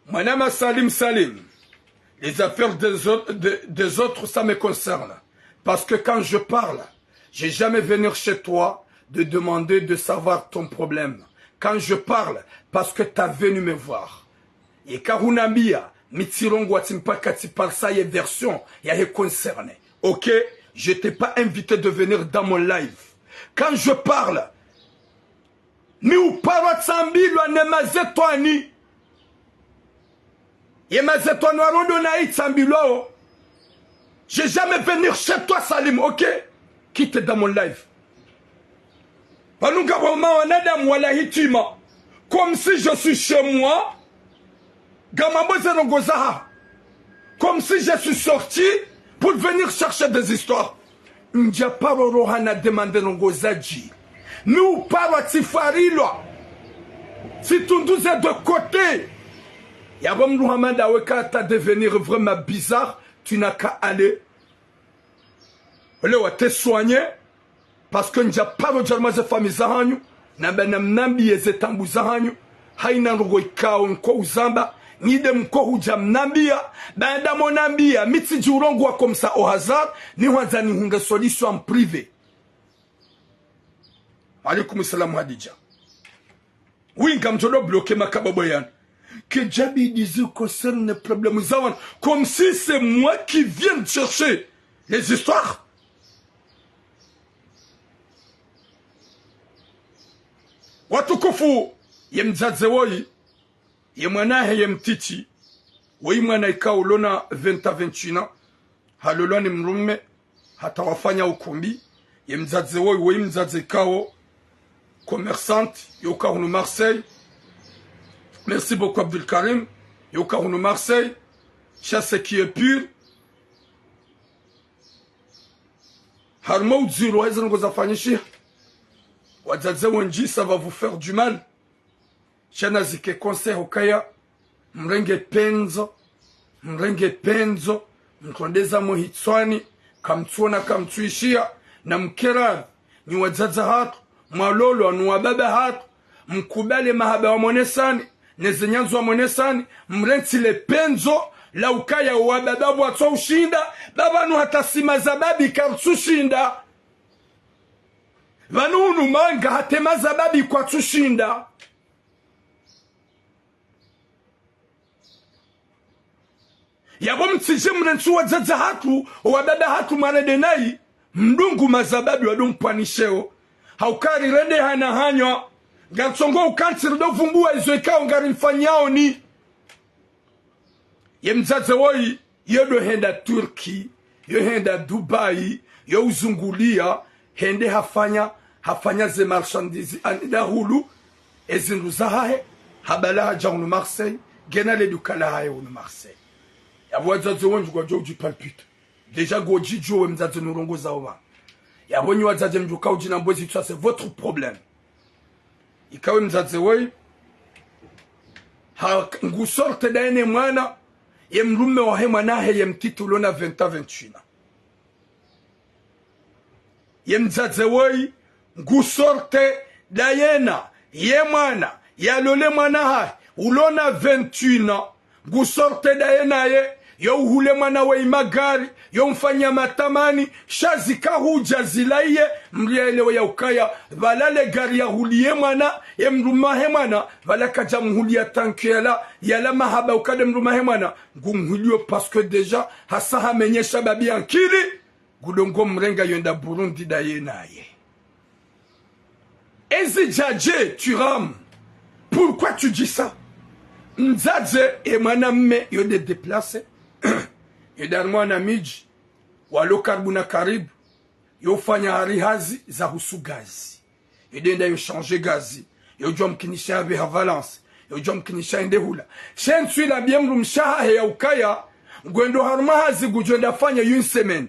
Mwanama Salim Salim, les affaires des autres, de, des autres, ça me concerne. Parce que quand je parle, j'ai jamais venu chez toi de demander de savoir ton problème. Quand je parle, parce que t'as venu me voir. Yeka hunambia, mi tsirongowa tsi mpaka tsi parisa ye version yahe concerné. Ok, je t'ai pas invité de venir dans mon live. Quand je parle, mi uparwa tsambilwa ne mazetwani. Ye mazetwani warondo na itsambilwa o. J'ai jamais venu chez toi, Salim, ok? Quitte dans mon live. Pvanu ngapvo ma wanadamu wala hitima. Comme si je suis chez moi. Ngamambo ze ndrongo zaha. Comme si je suis sorti pour venir chercher des histoires. Ndja paro roha na demande ndrongo zadji. Mi uparwa tsifarilwa. Tsitunduze de côté. Yapvo mdru hama ndawe ka ta devenir vraiment bizarre. Tu n'as qu'à aller. Ole wa te soigner. Parce que ndja paro djaruma ze famille zahanyu, na bana mnambiye ze taabu zahanyu, haina ndrongo ikao nko uzamba, nyi de mko hudja mnambiya, baanda mo nambiya, mi tsidji urongowa comme ça au hasard, ni hwandza nihundre solution en privé. Alaykum salam Hadidja. Oui, ngamdjo do bloquer makababo yanu. Que djabi dizi concerne problème zawan. Comme si c'est moi qui viens de chercher les histoires. Watukufu, ye mdzadze woyi, ye mwanahe ye mtiti, woyi mwana ikao ulona vingt à vingt et un ans, halolwa ni mdrume, hata wafanya ukumbi, ye mdzadze woyi, woyi mdzadze ikao commerçante, yoka hunu Marseille. Merci beaucoup, Abdul Karim. Yoka hunu Marseille. Sha ce qui est pire. Harumwa udziro wa ezi ndrongo zafanyishiha. Wadzadze wendji, ça va vous faire du mal. Sha nazike conseil hukaya, mrenge pendzo, mrenge pendzo, mtrondeza mo hitswani, kamtsuona kamtsuishiya, na mkeravi, nyi wadzadze hatru, mwalolwa ni wababa hatru, mkubali mahaba wamonesani, ne ze nyandzo wamonesani, mrentsi le pendzo, la ukaya wababa pvwatso ushinda, ba pvanu hata si mazababi kartsu shinda. Pvanu hunu manga hata mazababi kwatsu shinda. Yapvo mtsidje mrentsi wadzadze hatru, wababa hatru mwarende nayi, mdungu mazababi wadu mpwanisheo. Hauka rirende hana hanywa, Ngaritsongo uka ntsi rido vumbuwa izo ikao ngarimfanyao ni. Ye mdzadze woyi, yo do henda Turki, yo henda Dubai, yo uzunguliya, hende hafanya, hafanya ze marchandise ani dahulu, ezindru zahahe, habala hadja hunu Marseille, ngena le duka lahahe hunu Marseille. Yapvo wadzadze wendji ngwadjo udji palpite. Déjà ngodjidjuwa we mdzadze nurongoza opvanu. Yapvo nyi wadzadze mdjuka udjina mbwezi tswa, c'est votre problème. Ika we mdzadze woyi, ha, ngu sorte dayina ye mwana, ye mdrume wahe mwana hahe ye mtiti ulona vingt ans, vingt-et-un ans. Ye mdzadze woyi, ngu sorte dayina ye mwana, yalole mwana hahe, ulona vingt-et-un ans. Ngu sorte dayina ye, yo uhule mwana woyi magari, yo mfanya matamani, sha zika hudja zilayiye, mdru yaelewe ya ukaya, pvala le gari yahuliye mwana, ye mdrume wahe mwana, pvala kadja mhuliya tanki yala, yala mahaba uka nde mdrume wahe mwana, ngu mhuliyo parce que déjà, hasa hamenyesha babi ankili, ngudongo mrenga yenda Burundi dayina ye. Ezi djadje, tu rames. Pourquoi tu dis ça? Mdzadze, e mwana mme, yo de déplacer. Yo dari mwana midji, walo karibu na karibu. Yo fanya hari hazi za husu gazi. Yo denda yo changer gazi. Yo djwa mkinisha yapve ha Valence. Yo djwa mkinisha yende hula. She ntsu ila biye mdrumshe wahahe ya ukaya, ngwendo harumwa hazi ngudjo enda fanya une semaine.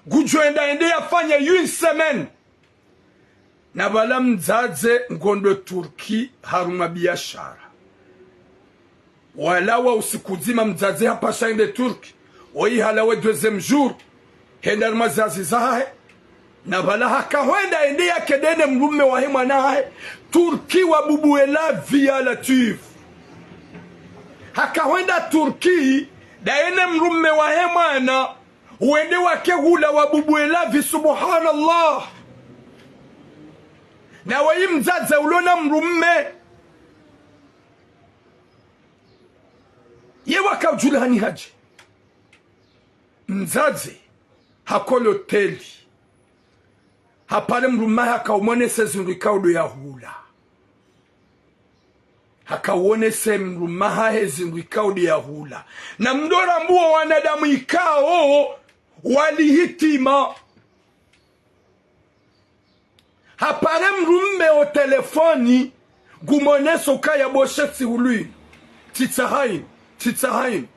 Ngudjo enda yende yafanye une semaine. Na pvala mdzadze ngondo Turki harumwa biashara. Walawa usiku mdzima mdzadze hapasha yende Turki. Woyi halawa deuxième jour. Henda harumwa zazi zahahe. Na pvala haka hwenda yende yake dene mdrume wahe mwana hahe. Turki wabubuwe la vie ya Latwif. Haka hwenda Turki, dayina mdrume wahe mwana. Wende wake hula wabubuwe la vie, subhanallah. Na woyi mdzadze ulona mdrume. Ye waka udjula hani hadje. Mdzadze, hako loteli. Hapare mdrume wahe haka umonese zindru ikao do yahula. Haka uonese mdrume wahahe zindru ikao do yahula. Na mdo rambuwa wanadamu ikao wali hitima. Hapare mdrume o telefoni, ngumoneso ukaya boshe tsi ulwi. Tsitsaha ini, tsitsaha ini.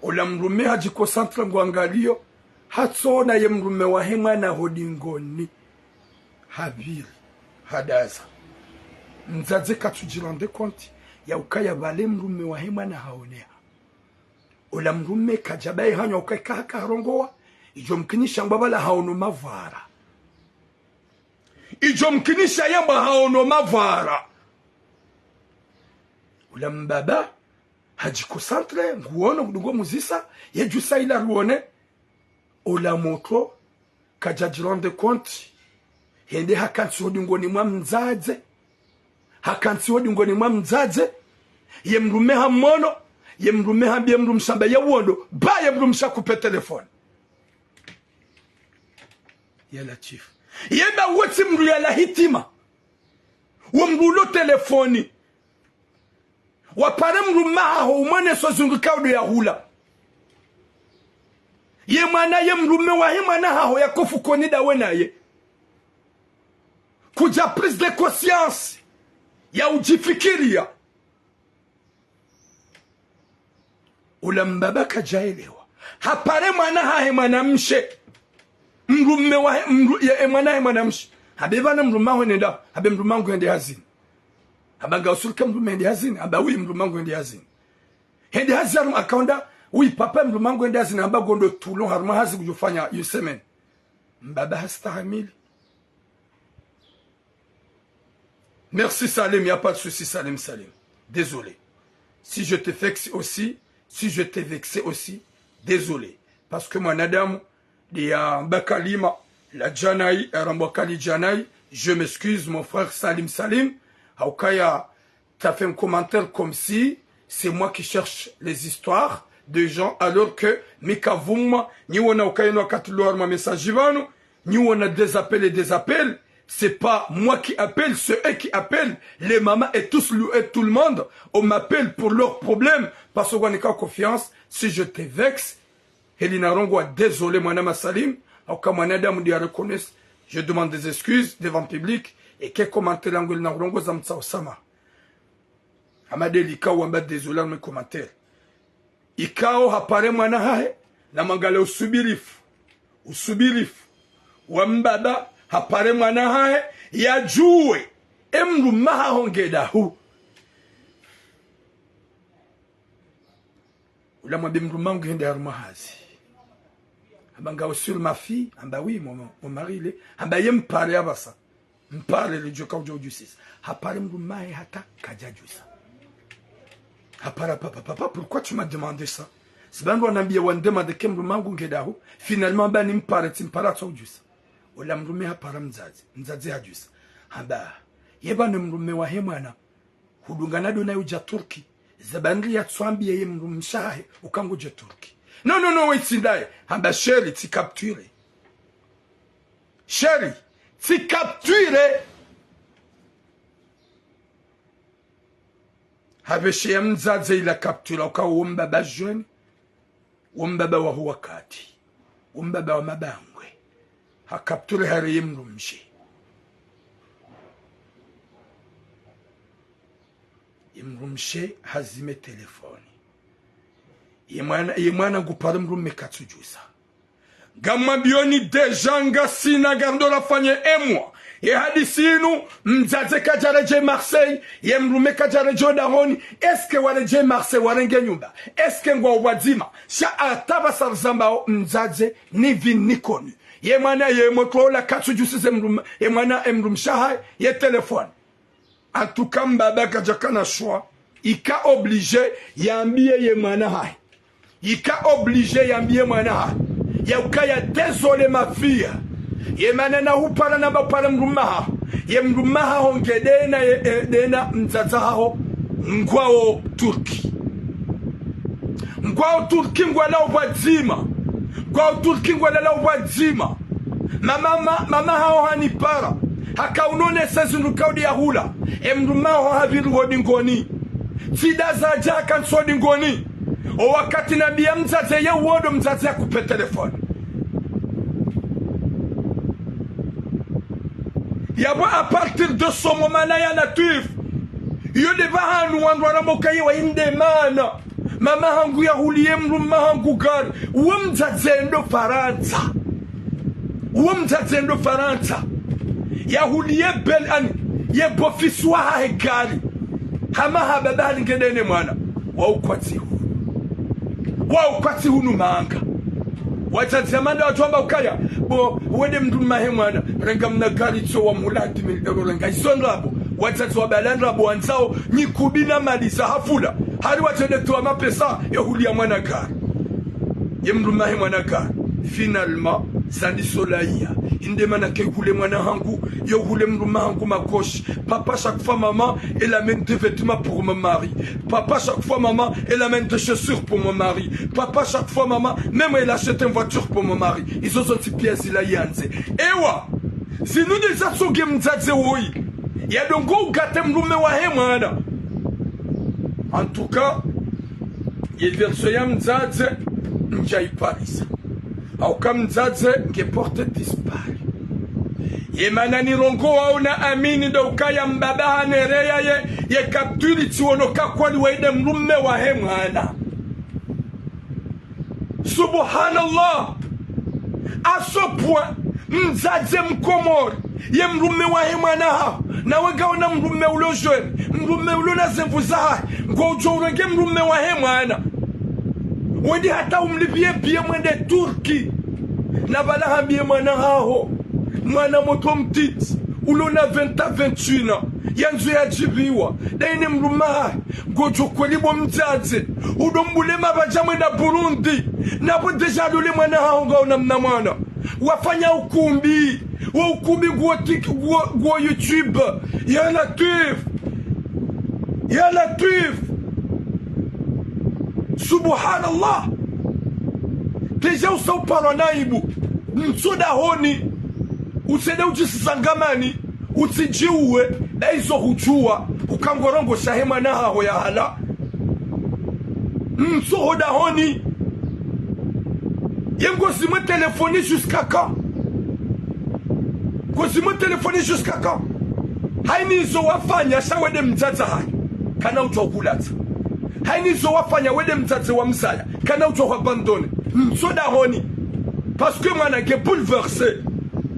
Ola mdrume hadji concentré ngwangaliyo, hatsona ye mdrume wahe mwana ho dingoni. Hapviri, hadaza. Mdzadze katsudji rendre compte ya ukaya pvale mdrume wahe mwana haoneha. Ola mdrume kadja baye hanywa ukaya haka harongowa, idjo mkinisha ngwa pvala haono mavwara. Idjo mkinisha yamba haono mavwara. Ola mbaba, hadji concentré, nguono, ngudungo muzisa, ye djusa ila ruone. Ola motro, kadja dji rendre compte. Hende hakantsi ho dingoni mwa mdzadze. Hakantsi ho dingoni mwa mdzadze. Ye mdrume hamono. Ye mdrume hambiye mdrumshe amba ye wondo. Ba ye mdrumshe hakupe telefoni. Ya Latwif. Yenda wotsi mdru yala hitima. Wo mdru ulo telefoni. Wapare mdrume wahaho umoneso zindru ikao do yahula. Ye mwana ye mdrume wahe mwana haho yako fukoni dawe naye. Kudja prise de conscience ya udjifikiriya. Ola mbaba kadjaelewa. Hapare mwana hahe mwanamshe. Mdrume wahe, mdru-, ye, ye mwana hahe mwanamshe. Hambe pvanu mdrume waho nenda, hambe mdrume wangu hende hazini. Hamba ngausurike mdrume hende hazini, hamba oui mdrume wangu hende hazini. Hende hazi harumwa, haka hwenda, oui papa mdrume wangu hende hazini, hamba ngondo Toulon harumwa hazi ngudjo fanya une semaine. Mbaba hastahamili. Merci Salim, y a pas de souci Salim, Salim. Désolé. Si je te vexe aussi, si je t'ai vexé aussi, désolé. Parce que mwanadamu, dia mba kalima, la djanayi, arambwa kali djanayi, je m'excuse, mon frère Salim Salim, ha ukaya, t'as fait un commentaire comme si c'est moi qui cherche les histoires de gens, alors que mi kavumwa, nyi wona ukaya inu wakati lo harumwa message pvanu, nyi wona des appels et des appels, C'est pas moi qui appelle, c'est eux qui appellent. Les mamans et tous, et tout le monde, on m'appelle pour leurs problèmes. Parce qu'on n'est qu'en confiance. Si je te vexe, heli narongoa, désolé, mwana Masalim, au ka mwanadamu dia reconnaisse, je demande des excuses devant public, et ke commentaire yangu heli narongoa za mtsa usama. Ama deli ikao wamba désolé, mes commentaires. Ikao hapare mwana hahe, na mangale usubirifu, usubirifu wa mbaba, hapare mwana hahe, yadjuwe, e mdrumme haho nge dahu. Ula mwambe mdrumme hangu hende harumwa hazi. Hamba ngawe sûr ma fille, hamba oui, mon, mon mari il est. Hamba ye mpare apvasa. Mpare ledjo kaudja udjusisa. Hapare mdrumme hahe hata kadja djusa. Hapara papa, papa, pourquoi tu m'as demandé ça? Sibandru wanambia wandemande ke mdrumme hangu nge dahu. Finalement, ba nimpare, tsimpara tsa udjusa. Ola mdrumme hapara mdzadze, mdzadze hadjusa. Hamba, ye ba ne mdrumme wahe mwana. Hudungana do naye udja Turki. Zabandri yatswambie ye mdrumshe hahe uka ngudjo Turki. Non, non, non, we tsi ndaye. Hamba chéri, tsi capture. Chéri, tsi capture. Hapveshe ya mdzadze ila capture, uka wo mbaba jeune. Wo mbaba wa hu wakati. Wo mbaba wa mabangwe. Ha capture hari ye mdrumshe. Ye mdrumshe hazime telefoni. Ye mwana, ye mwana ngupare mdrumme katsudjusa. Ngamwambioni déjà ngasina garde la famille emwa. Ye hadisi inu, mdzadze kadjaredjei Marseille, ye mdrumme kadjaredjei dahoni, est-ce que waredjei Marseille warenge nyumba? Est-ce que ngwao pvwadzima? Sha hata pvasa rizambao mdzadze ni vini koni. Ye mwana ye motro ola katsudjusize mdrumme, ye mwana e mdrumshe hahe, ye telefoni. En tout cas, mbaba kadjakana choix. Ika obligé yambie ye mwana hahe. Ika obligé yambie mwana hahe. Ya ukaya désolé ma fille. Ye mana na hupara na bapara mdrumme haho. Ye mdrumme haho nge dena, ye, e, dena mdzadze haho. Ngwao Turki. Ngwao Turki ngwalao pvwadzima. Ngwao Turki ngwalao pvwadzima. Mama, ma, mama haho hanipara. Haka unone sezi nukaudi ya hula. E mdrumme haho hapviri hodi ngoni. Tsida zadja haka ntsu hodi ngoni. O wakati nambia mdzadze ye wodo mdzadze ya kupe telefoni. Yapvo à partir de ce moment-là ya Latwif. Iyo de pvahanu wandru waramoka ye wa inde mana. Mama hangu yahuliye mdrumme hangu gari. Uwo mdzadze ndo Farantsa. Uwo mdzadze ndo Farantsa. Yahuliye bel ani. Ye bofisi wahahe gari. Hama ha baba hali nge dene mwana. Wa ukwatsi hu. Wa ukwatsi hunu manga. Wadzadze amanda watwamba ukaya. Bo, wede mdrumme hahe mwana. Renga mna gari tso wa mula dix mille euros renga. Izo ndrabo. Wadzadze wa bala ndrabo wandzao. Nyikubi na mali za hafula. Hari watsende towa mapesa ya huliya mwana gari. Ye mdrumme hahe mwana gari. Finalement, zandi solaya. Inde mana ke hule mwana hangu, yo hule mdrumme hangu makoshi. Papa, chaque fois, maman, elle amène des vêtements pour mon mari. Papa, chaque fois, maman, elle amène des chaussures pour mon mari. Papa, chaque fois, maman, même elle achète une voiture pour mon mari. Izo zontsi pia zila yandze. Ewa, zinu de za tsoge mdzadze woyi. Ya dongo ugate mdrumme wahe mwana. En tout cas, ye version ya mdzadze, ndja iparisa. Au ka mdzadze, nge porté disparu. Ye mana nirongoao na amini ndo ukaya mbaba hanereya ye, ye capture tsiono ka kweli wede mdrumme wahe mwana. Subhanallah. À ce point, mdzadze mkomori, ye mdrumme wahe mwana haho, nawe ngaona mdrumme ulo jeune, mdrumme ulo na zemvu zahahe, ngo udjo urenge mdrumme wahe mwana. Wendi hata umlipviye billet mwende Turki. Na pvala hambiye mwana haho. Mwana motro mtiti. Ulo na vingt à vingt et un ans. Yandzo yadjipviwa. Daine mdrumme hahe. Ngodjo kweli bo mdzadze. Udo mbule mapvadja mwenda Burundi. Napvo déjà lule mwana haho ngaona mna mwana. Wafanya ukumbi. Wo ukumbi nguo tik-, nguo, nguo YouTube. Ya Latwif. Ya Latwif. Subhanallah. Déjà usa uparwa na aibu. Mtso dahoni. Utsende udjisisa ngamani, utsidjiuwe, na izo hudjuwa, uka ngorongoa shahe mwana haho yahala. Ntso ho dahoni. Ye ngozimwe téléphone jusqu'à quand? Ngozimwe téléphone jusqu'à quand? Hayini izo wafanya sha we nde mdzadze hahe, kana udjuwa hulatsa. Hayini izo wafanya we nde mdzadze wamzaya, kana udjuwa hu abandonné. Ntso dahoni. Parce que mwana nge bouleversé.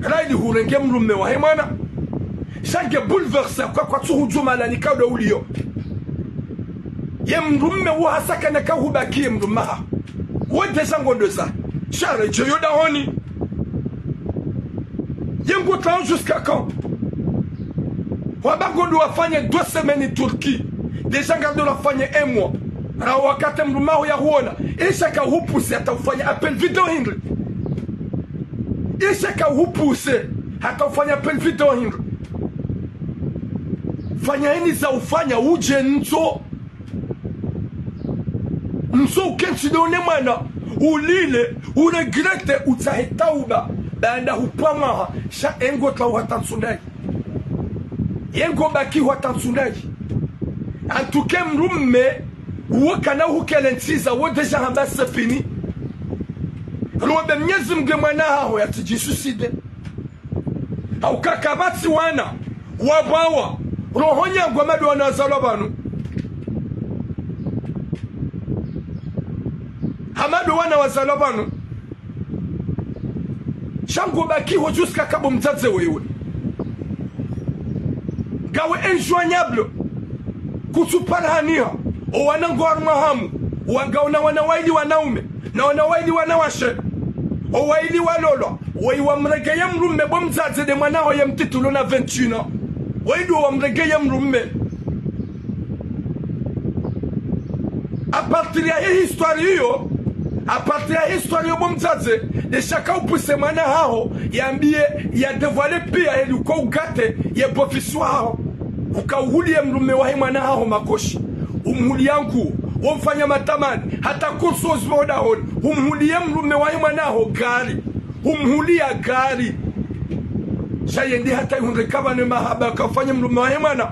Rayili hurenge mdrume wahe mwana. Sha nge bouleversé, kwa kwatsu hudjua mahalani ka ndo uliyo. Ye mdrume wo hasa kana ka hubaki ye mdrume haho. Wo déjà ngondo za. Sha redjeyi ho dahoni. Ye ngo tao jusqu'à quand? Wamba ngondo wafanye deux semaines Turquie. Déjà ngando wafanye un mois. Ra wakati mdrume haho yahuona. Isha ka hupoussé hata ufanye appel vidéo hindri? Isha ka hupoussé hata ufanye appel vidéo hindri? Fanya hayini za ufanya udje ntso. Ntso ukentsi ndo ne mwana, ulile, uregretté, utsahe tauba, baanda hupvwa mwaha, sha ye ngo tao hata ntsu ndayi. Ye ngo baki hata ntsu ndayi. En tout cas, mdrume, wo kana hukele ntsiza, wo déjà hamba c'est fini. Rombe Mnyezi Mngu ye mwana haho yatsidjisuicide. Hauka kapvatsi wana wapvawa, roho nyangu hama ndo wana wazalwa pvanu. Hama ndo wana wazalwa pvanu. Sha ngo baki ho jusqu'à quand bo mdzadze wewe? Ngawe injoignable. Kutsu para haniha. O wana ngo harumwa hamu. Wa ngaona wana wayili wanaume. Na wana wayili wanawashe. O wayili walolwa. Weyi wamregeye mdrume bo mdzadze nde mwana haho ye mtiti ulo na vingt et un ans. Weyi ndo wamregeye mdrume. À partir yahe histoire iyo, à partir yahe histoire iyo bo mdzadze, nde sha ka upoussé mwana haho, yambiye, ya dévoilé piya, yeli uka ugâté ye beau-fils wahaho. Uka uhuliye mdrume wahe mwana haho makoshi. Umhuliya nguo, womfanya matamani, hata kurso zibo dahoni. Umhuliye mdrume wahe mwana haho gari. Humhuliya gari. Sha yende hata yihundre ka pvanu ye mahaba kafanye mdrume wahe mwana.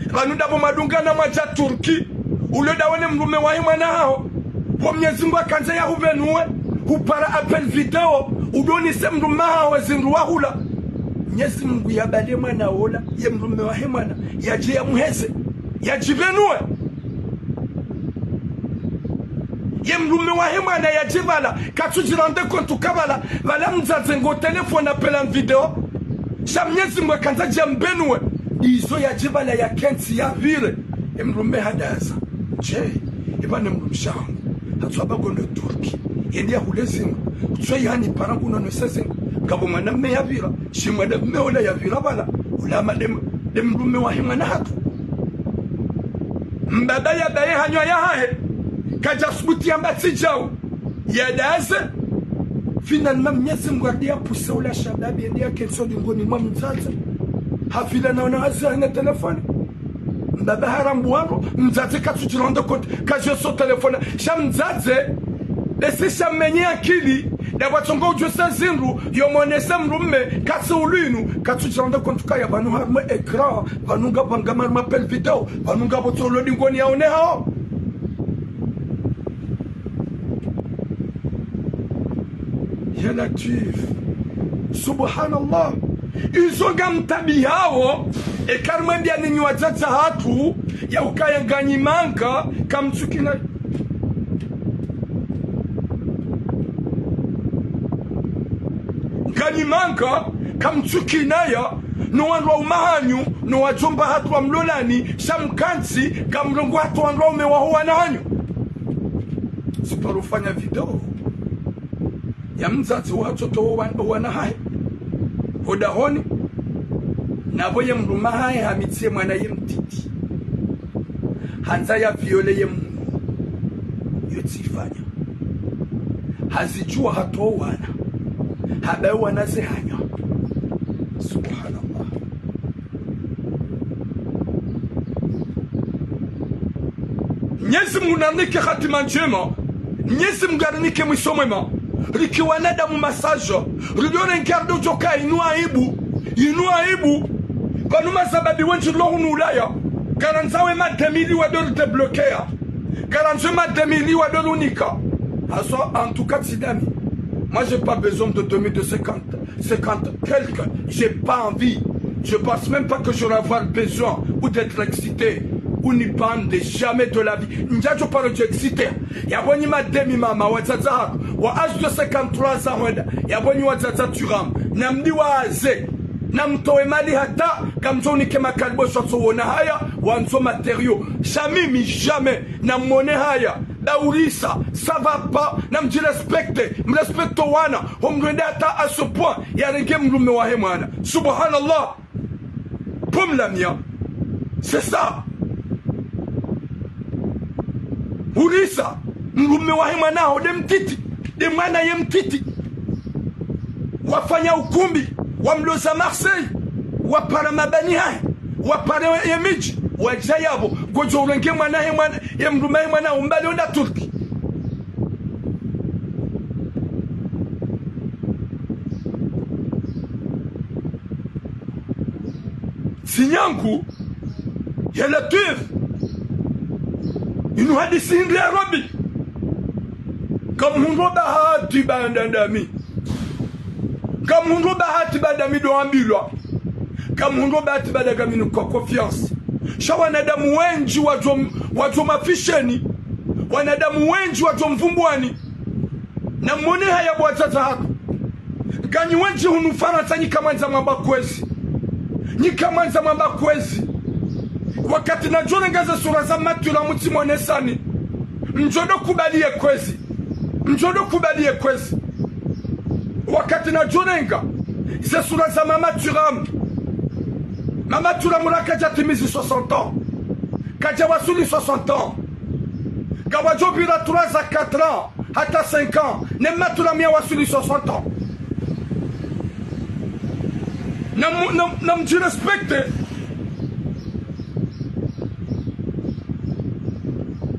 Pvanu ndapvo mwadungana mwadja Turquie. Ulo ndawe ne mdrume wahe mwana haho. Pvo Mnyezi Mngu yakandza yahupvenuwe. Hupara appel vidéo. Udonise mdrume haho zindru wahula. Mnyezi Mngu yabale mwana wola. Ye mdrume wahe mwana. Yadje yamuheze. Yadjipvenuwe. Ye mdrume wahe mwana yadje pvala, katsudji rendre compte ka pvala, pvala mdzadze ngo téléphone appel en vidéo. Sha Mnyezi Mngu yakandza yambenuwe. Izo yadje pvala yakentsi yapvire. Ye mdrume hadaza. Dje, eba ne mdrumshe wahangu. Hatsuwa ba ngondo Turquie. Yende yahule zindru. Tsuwa yihani para ngu nonese zindru. Ngapvo mwanamme yapvira. Shi mwanamme ola yapvira pvala. Ula ma dem, dem mdrume wahe mwana hatru. Mbaba yabaye hanywa yahahe. Kadja subuti yamba tsi djau. Yadaze. Finalement, Mnyezi Mngu hadi yapoussé ula shababi, yende yakentsi ho dingoni mwa mdzadze. Hapvira na wana waze hana téléphone. Mbaba harambuwa ndro, mdzadze katsudji rendre compte, kadjo so téléphone. Sha mdzadze, esi sha menye akili, ndapvo tsongo udjusa zindru, yomonese mdrume, katsi ulwinu, katsudji rendre compte kaya pvanu harumwa écran, pvanu ngapvo ngama harumwa appel vidéo, pvanu ngapvo tsolo dingoni yaone haho. Ya Latif. Subhanallah. Izo ngamtabihawo, eka rimwambiya ninyi wadzadze hatru, ya ukaya nganyi manga, kamtsukina. Nganyi manga, kamtsukinaya, no wandru wa umahanyu, no wadjomba hatru wa mlolani, sha mkantsi, ngamrongowo hatru wandru wa ume waho wana hanyu. Siparo fanya vidéo ya mdzadze wahatso towo wan-, wana hahe ho dahoni, napvo ye mdrume hahe hamitsiye mwana ye mtiti. Handza ya viole ye mdru. Yo tsifanya. Hazidjuwa hatowo wana. Habaye wana ze hanywa. Subhanallah. Mnyezi Mungu narinike hatima ndjema. Mnyezi Mungu arinike mwiso mwema. Rike wanadamu masaja. Rilore ngardo djoka inu aibu. Inu aibu, pvanu mashababi wendji lo hunu Ulaya, karandzo we mademili wa dolu débloquer. Karandzo we mademili wa dolu nika. Haswa, en tout cas, tsi dami. Moi, j'ai pas besoin de deux mille de cinquante, cinquante quelques. J'ai pas envie. Je pense même pas que j'aurai avoir besoin ou d'être excité ou ni bande jamais de la vie. Ndjadjo paro dje excité. Yapvo nyi mademi mama, wadzadze hatru, wa âge de cinquante-trois ans hwenda. Yapvo nyi wadzadze Thuram. Namdi waze. Namtowe mali hata, kamtso unike makalibo sho tso wona haya, wandzo matériaux. Sha mimi jamais, namwone haya. Daurisa, ça va pas, namdji respecte, mrespecte wana, ho mndru hwenda hata à ce point, yarenge mdrume wahe mwana. Subhanallah. Pom la mia. C'est ça. Urisa, mdrume wahe mwana ho nde mtiti, nde mwana ye mtiti. Wafanya ukumbi, wamloza Marseille, wapara mabani hahe, wapara ye midji, wadja yapvo, ngodjo urenge mwana he mwana, ye mdrume he mwana, umbale hwenda Turki. Sinyangu, ya Latwif, inu hadisi hindri ya Rabbi. Kamhundro bahati baanda ndami. Kamhundro bahati baanda mi ndo ambilwa. Kamhundro bahati baanda kaminu kwa confiance. Sha wanadamu wendji wadjo, wadjo mafisheni. Wanadamu wendji wadjo mvumbuani. Namwone haya bo wadzadze hatru. Nganyi wendji hunu Farantsa nyi kamwandza mwamba kwezi. Nyi kamwandza mwamba kwezi. Wakati nadjo renga ze sura za Mathuram mtsi mwonesani. Mdjo ndo kubali ye kwezi. Mdjo ndo kubali ye kwezi. Wakati nadjo renga ze sura za Mama Thuram. Mama Thuram ula kadja timizi soixante ans. Kadja wasuli soixante ans. Kawadjo pvira trois à quatre ans, hata cinq ans. Ne Mathuram ya wasuli soixante ans. Nam, nam, namdji respecte.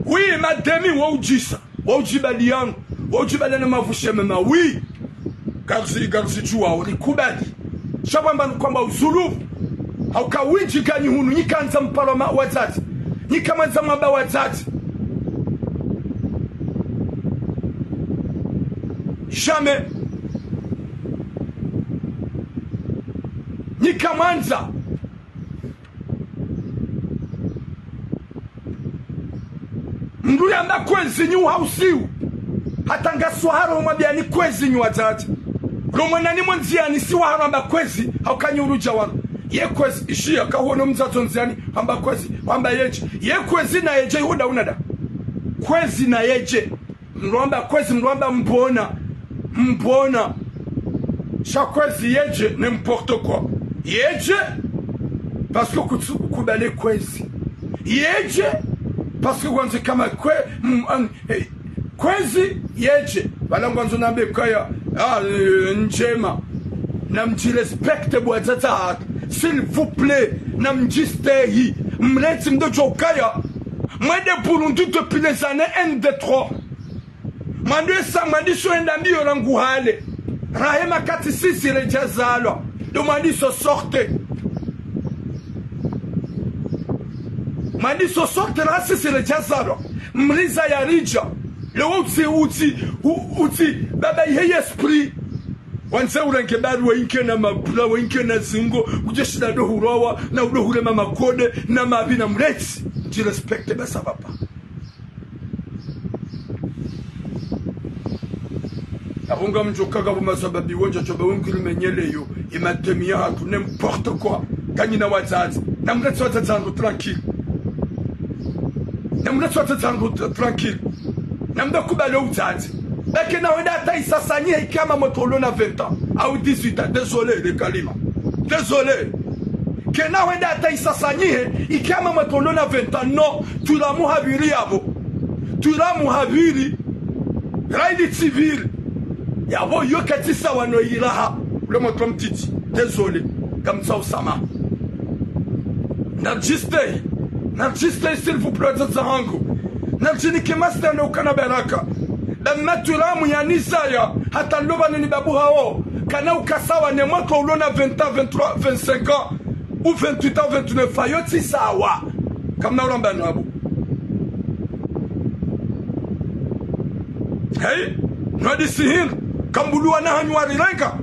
Oui, mademi, wa udjisa. Wa udjibali yanu. Wa udjibali na mavushe mema. Oui. Garzi, garzi djuwa, uri kubali. Sha pvamba nukwamba uzulu. Hauka windji nganyi hunu, nyi kamwandza mparo ma, wadzadze. Nyi kamwandza mwamba wadzadze. Jamais. Nyi kamwandza. Mndru yamba kwezi nyi uhausiu. Hata ngaswaharo mwambiani kwezi nyi wadzadze. Lo mwanani mwandziani si waharo amba kwezi, hauka nyi urudja wanu. Ye kwezi, ishiya, kahuono mdzadze ondziani, hamba kwezi, hamba yedje. Ye kwezi na yedje, ihuda unada. Kwezi na yedje. Mdru amba kwezi, mdru amba mbona. Mbona. Sha kwezi yedje, n'importe quoi. Yedje, parce que kutsu, kubale kwezi. Yedje, parce que kwanza kama kwe, m, an, eh, kwezi yedje. Pvala ngwandzo nambe kaya, ah, eh, ndjema. Namdji respecte bo wadzadze hatru. S'il vous plaît, namdji stehi. Mlezi mdodjo kaya. Moi de Burundi depuis les années un, deux, trois. Mwandru esa, mwandru so enda mbiyo rangu hale. Rahe makati sisi redja zalwa. Ndo mwandru so sorte. Mwandru so sorte rahe sisi redja zalwa. Mriza ya ridja. Lewo utsi, utsi, u, utsi, baba ihe esprit. Wandze urenge baru wa inke na mabula, wa inke na zingo, udje shinda ndo hurowa, na udo hurema makode, na mabi na mlezi. Dji respecte basa papa. Apvo ngamdjo kaka pvo mashababi wendji choba wengiri menyeleyo, ye mademi ya hatru, n'importe quoi. Nganyi na wadzadze. Namletse wadzadze wanu tranquille. Namletse wadzadze wanu tra-, tranquille. Namdo kubale udzadze. Ba kena hwenda hata isasanyihe ikama motolo na vingt ans. Au dix-huit ans. Désolé, le kalima. Désolé. Kena hwenda hata isasanyihe ikama motolo na vingt ans. Non. Tulamu habiri yapvo. Tulamu habiri. Raili tsiviri. Yapvo yo katsisa wano iraha. Ule motro mtiti. Désolé. Kamtsa usama. Narjiste. Narjiste, s'il vous plaît, wadzadze hangu. Narjini ke master na ukana baraka. Ba Mathuram ya nizaya. Hata ndoba nini babu hao. Kana uka sawa ne mwana ulo na vingt ans, vingt-trois, vingt-cinq ans, ou vingt-huit ans, vingt-neuf ans, yo tsi sawa. Kamna uramba nabo. Hey, no disihir, kambuliwa na hanyu warirenga,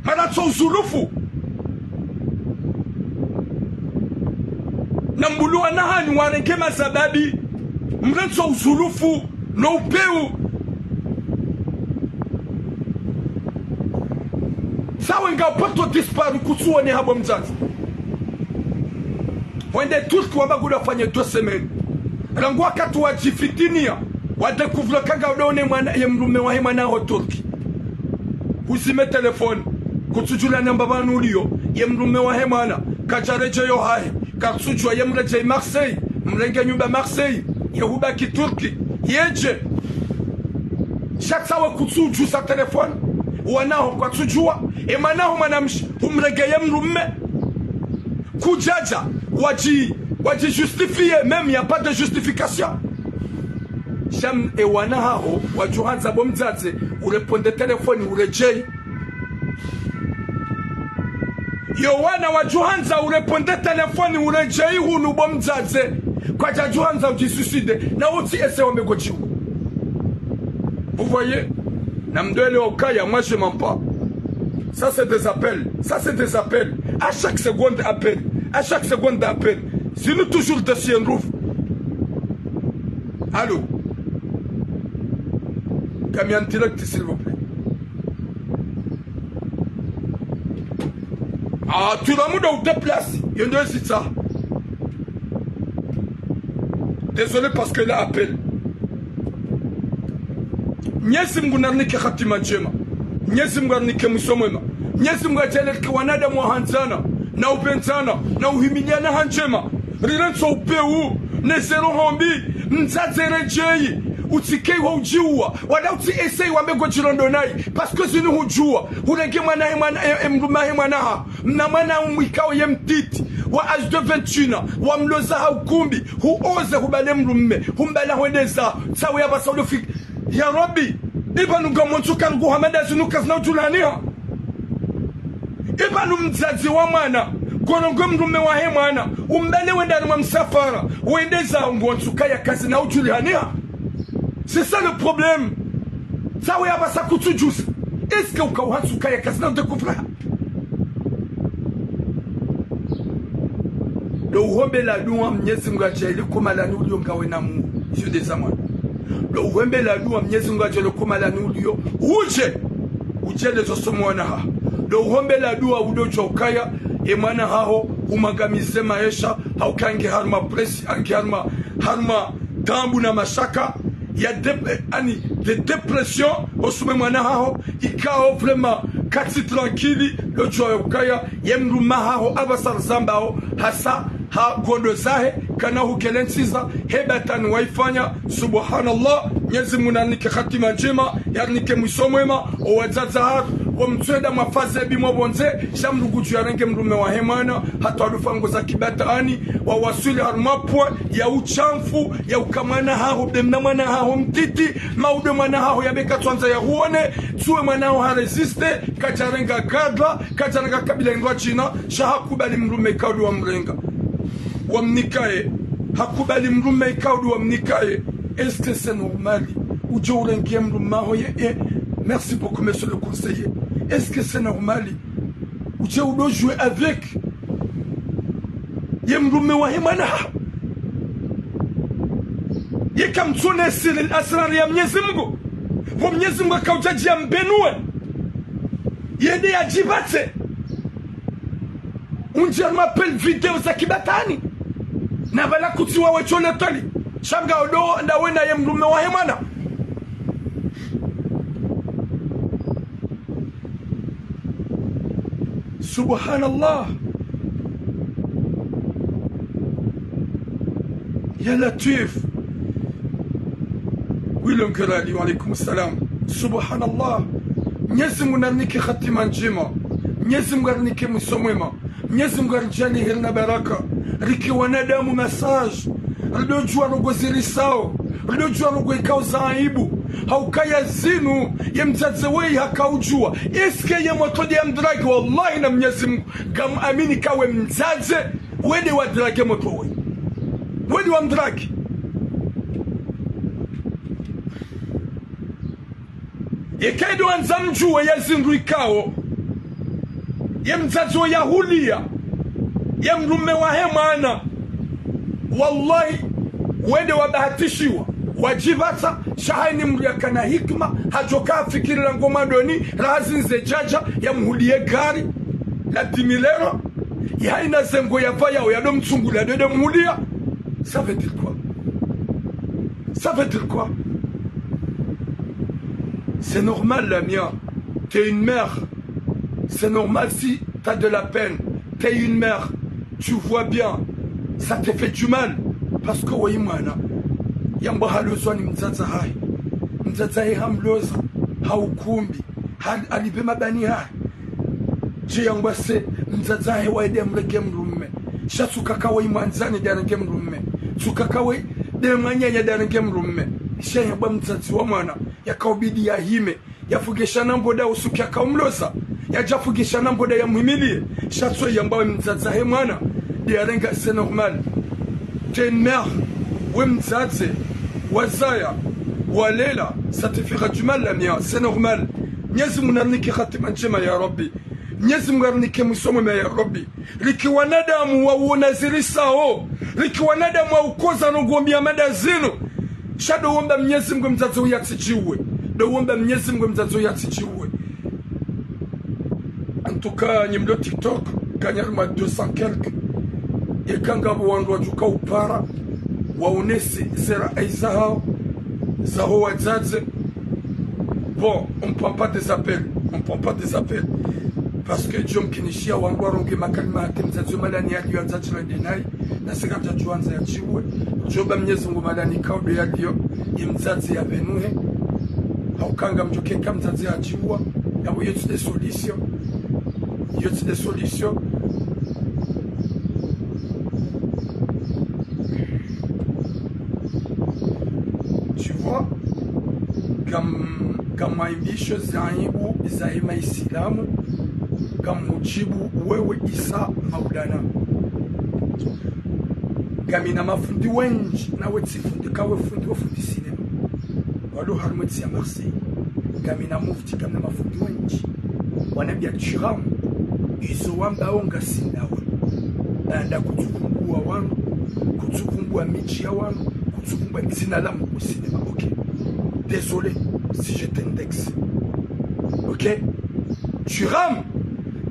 mara tso uzulufu. Na mbuliwa na hanyu warenge mazababi, mrentso uzulufu, no upeu. Sawe nga porte disparu kutsuone habo mdzadze. Wende Turki wamba kuda fanye deux semaines. Rangu wakati wadjifitiniya, wadécouvre kanga udaone mwana, ye mdrume wahe mwana ho Turki. Uzime téléphone, kutsudjula namba pvanu uliyo, ye mdrume wahe mwana, kadjaredjeyo hahe, katsudjua ye mredjeyi Marseille, mrenge nyumba Marseille, ye hubaki Turki, yedje. Sha tsawe kutsudjusa téléphone, wanaho kwatsudjua, e mwanaho mwanamshe, humrenge ye mdrume. Kudjadja, wadji, wadji justifier, même y a pas de justification. Sha e wana haho, wadjuhandza bo mdzadze, ureponde téléphone, uredjeyi. Yo wana wadjuhandza ureponde téléphone, uredjeyi hunu bo mdzadze, kwadjadjuhandza udjisuicide, na utsi ese wambe ngodjiwa. Vous voyez? Na mdwele okaya, moi je mens pas. Ça c'est des appels. Ça c'est des appels. À chaque seconde appel. À chaque seconde appel. Zinu toujours dossier nrufu. Allô? Kami en direct, s'il vous plaît. Ah, tu vas me déplacer. Yendo ezitsa. Désolé parce que là appel. Mnyezi Mungu narinike hatima ndjema. Mnyezi Mungu arinike mwiso mwema. Mnyezi Mungu adjaanlie rike wanadamu wahandzana, na upvendzana, na uhimiliana ha ndjema. Rirentso upeu, ne zero hombi, mdzadze redjeyi, utsikeyi wa udjiwa, wala utsi ese wambe ngodjirondo nayi, parce que zinu hudjua, hurenge mwana he mwana, e, e mdrume he mwana ha, mna mwana umwikao ye mtiti, wa âge de vingt et un ans, wamloza ha ukumbi, huoze hubale mdrume, humbala hwendeza, tsawe ya pvasa udo fik-, ya Rabbi, ipvanu ngamwontsu karugu hamada zinu kazina udjulaniha. Ipvanu mdzadze wa mwana, ngorongoe mdrume wahe mwana, umbale wende harimwa msafara, wendeza ngwontsu kaya kazina udjulihaniha. C'est ça le problème. Tsawe ya pvasa kutsudjusa. Est-ce que uka uhatsu kaya kazina udécouvre? Ndo uhombela dua Mnyezi Mungu adjaanlie ko mahalani uliyo ngawe na mu, yedeza mwana. Ndo uhombela dua Mnyezi Mungu adjaanlie ko mahalani uliyo, udje, udje lezo somo wana haho. Ndo uhombela dua udo djua ukaya, e mwana haho, umwangamize maesha, hauka nge harumwa presi, nge harumwa, harumwa taabu na mashaka, ya dep-, ani, de dépression, osume mwana haho, ikao vraiment, katsi tranquille, ndo djua ukaya, ye mdrume haho, apvasa rizambao, hasa, ha ngondo zahe, kana hukele ntsiza, he batwili waifanya, subhanallah, Mnyezi Mungu narinike hatima ndjema, yarinike mwiso mwema, o wadzadze hatru, wamtswenda mwafaze bi mwapvondze, sha mdru kudjua yarenge mdrume wahe mwana, hata wadufa ngo za kibatwili, wawaswili harumwa point ya ushamfu, ya uka mwana haho, be mna mwana haho mtiti, maudo mwana haho yabe katswandza yahuone, tsuwe mwana haho ha résister, kadjarenga gadra, kadjarenga kabila indwa shina, sha hakubali mdrume ikao ndo wamrenga. Wamnikaye, hakubali mdrume ikao ndo wamnikaye. Est-ce que c'est normal? Udje urenge mdrume haho ye, ye. Merci beaucoup, monsieur le conseiller. Est-ce que c'est normal? Udje udo jouer avec ye mdrume wahe mwana haho. Ye kamtsone siri, asrari ya Mnyezi Mungu. Pvo Mnyezi Mungu akaudja djia mbenuwe. Yende yadjipvatse. Undjia harumwa appel vidéo za kibatwili. Na pvala kutsi wawe tshole toli. Sha nga udo, ndawe na ye mdrume wahe mwana. Subhanallah. Ya Latwif. Wilo nkerali, wa alaykum salam. Subhanallah. Mnyezi Mungu narinike hatima ndjema. Mnyezi Mungu arinike mwiso mwema. Mnyezi Mungu aridjaanlie heri na baraka. Rike wanadamu masage. Rido djua ndrongoo zirisao. Rido djua ndrongoo ikao za aibu. Haukaya zinu, ye mdzadze weyi hakaudjuwa. Est-ce que ye motro nde ya mdrague? Wallahi na Mnyezi Mungu, ngam amini ka we mdzadze, we nde wa drague motro weyi. We nde wa mdrague. Yeka ndo wandza mdjuwe ye zindru ikao ye mdzadze wo yahuliya ye mdrume wahe mwana. Wallahi, we nde wabahatishiwa, wadjipvatsa, sha hayini mdru yakana hikima, hadjoka hafikirira ngo mwandoni, raha zindze djadja, yamhuliye gari la dix mille euros, yahayina zengo yapvayao, yado mtsungula, yado mhuliya. Ça veut dire quoi? Ça veut dire quoi? C'est normal, Lamia. T'es une mère. C'est normal si t'as de la peine. T'es une mère. Tu vois bien. Ça te fait du mal. Parce que weyi mwana, yambwa halozwa ni mdzadze hahe. Mdzadze hahe hamloza, haukumbi, hal-, halipve mabani hahe. Dje yangwase mdzadze hahe waye nde yamrenge mdrume. Sha tsi uka ka weyi mwandzani nde yarenge mdrume. Tsi uka ka weyi nde mwananya nde yarenge mdrume. Sha yambwa mdzadze wa mwana, yakaubidi yahime, yafuge shana mboda usuku yakaumloza, yadjafuge shana mboda yamhimiliye. Sha tsi yambwa we mdzadze hahe mwana nde yarenga, c'est normal. T'es une mère, we mdzadze, wazaya, walela, ça te fera du mal, Lamia, c'est normal. Mnyezi Mungu narinike hatima ndjema ya Rabbi. Mnyezi Mungu arinike mwiso mwema ya Rabbi. Riki wanadamu wa uona zirisao, riki wanadamu wa ukoza no ngombi ya mada zinu. Sha ndo womba Mnyezi Mungu mdzadze uyu yatsidjiwe. Ndo womba Mnyezi Mungu mdzadze uyu yatsidjiwe. En tout cas, nyi mlo TikTok, kanyari ma deux cents quelques. Yeka ngapvo wandru wadjuka upara, waonese zera aiza hao, zaho wadzadze. Bon, on prend pas des appels. On prend pas des appels. Parce que djo mkinishiya wandru waronge makalima hata mdzadze malani yadi ya mdzadze la denai. Na sika mdzadze wandza yadjiwe. Djo mba Mnyezi Mungu malani kaudo yadi yo. Ye mdzadze yapvenuhe. Hauka ngamdjo keka mdzadze yadjiwa. Yapvo yo tsi nde solution. Yo tsi nde solution. Tu vois, ngam-, ngamwaimbisho za aibu zahe maisilamu, ngamudjibu wewe Isa Maulana. Ngamina mafundi wendji, nawe tsi fundi, ka we fundi, we fundi sinema. Walo harumwa ntsi ya Marseille. Ngamina mufti, ngamina mafundi wendji. Wanambia Thuram, izo wambao ngasi nawe. Baanda kutsuvumbua wanu, kutsuvumbua midji ya wanu, kutsuvumbua dzina la Mngu sinema. Ok. Désolé si je t'indexe. Ok? Thuram,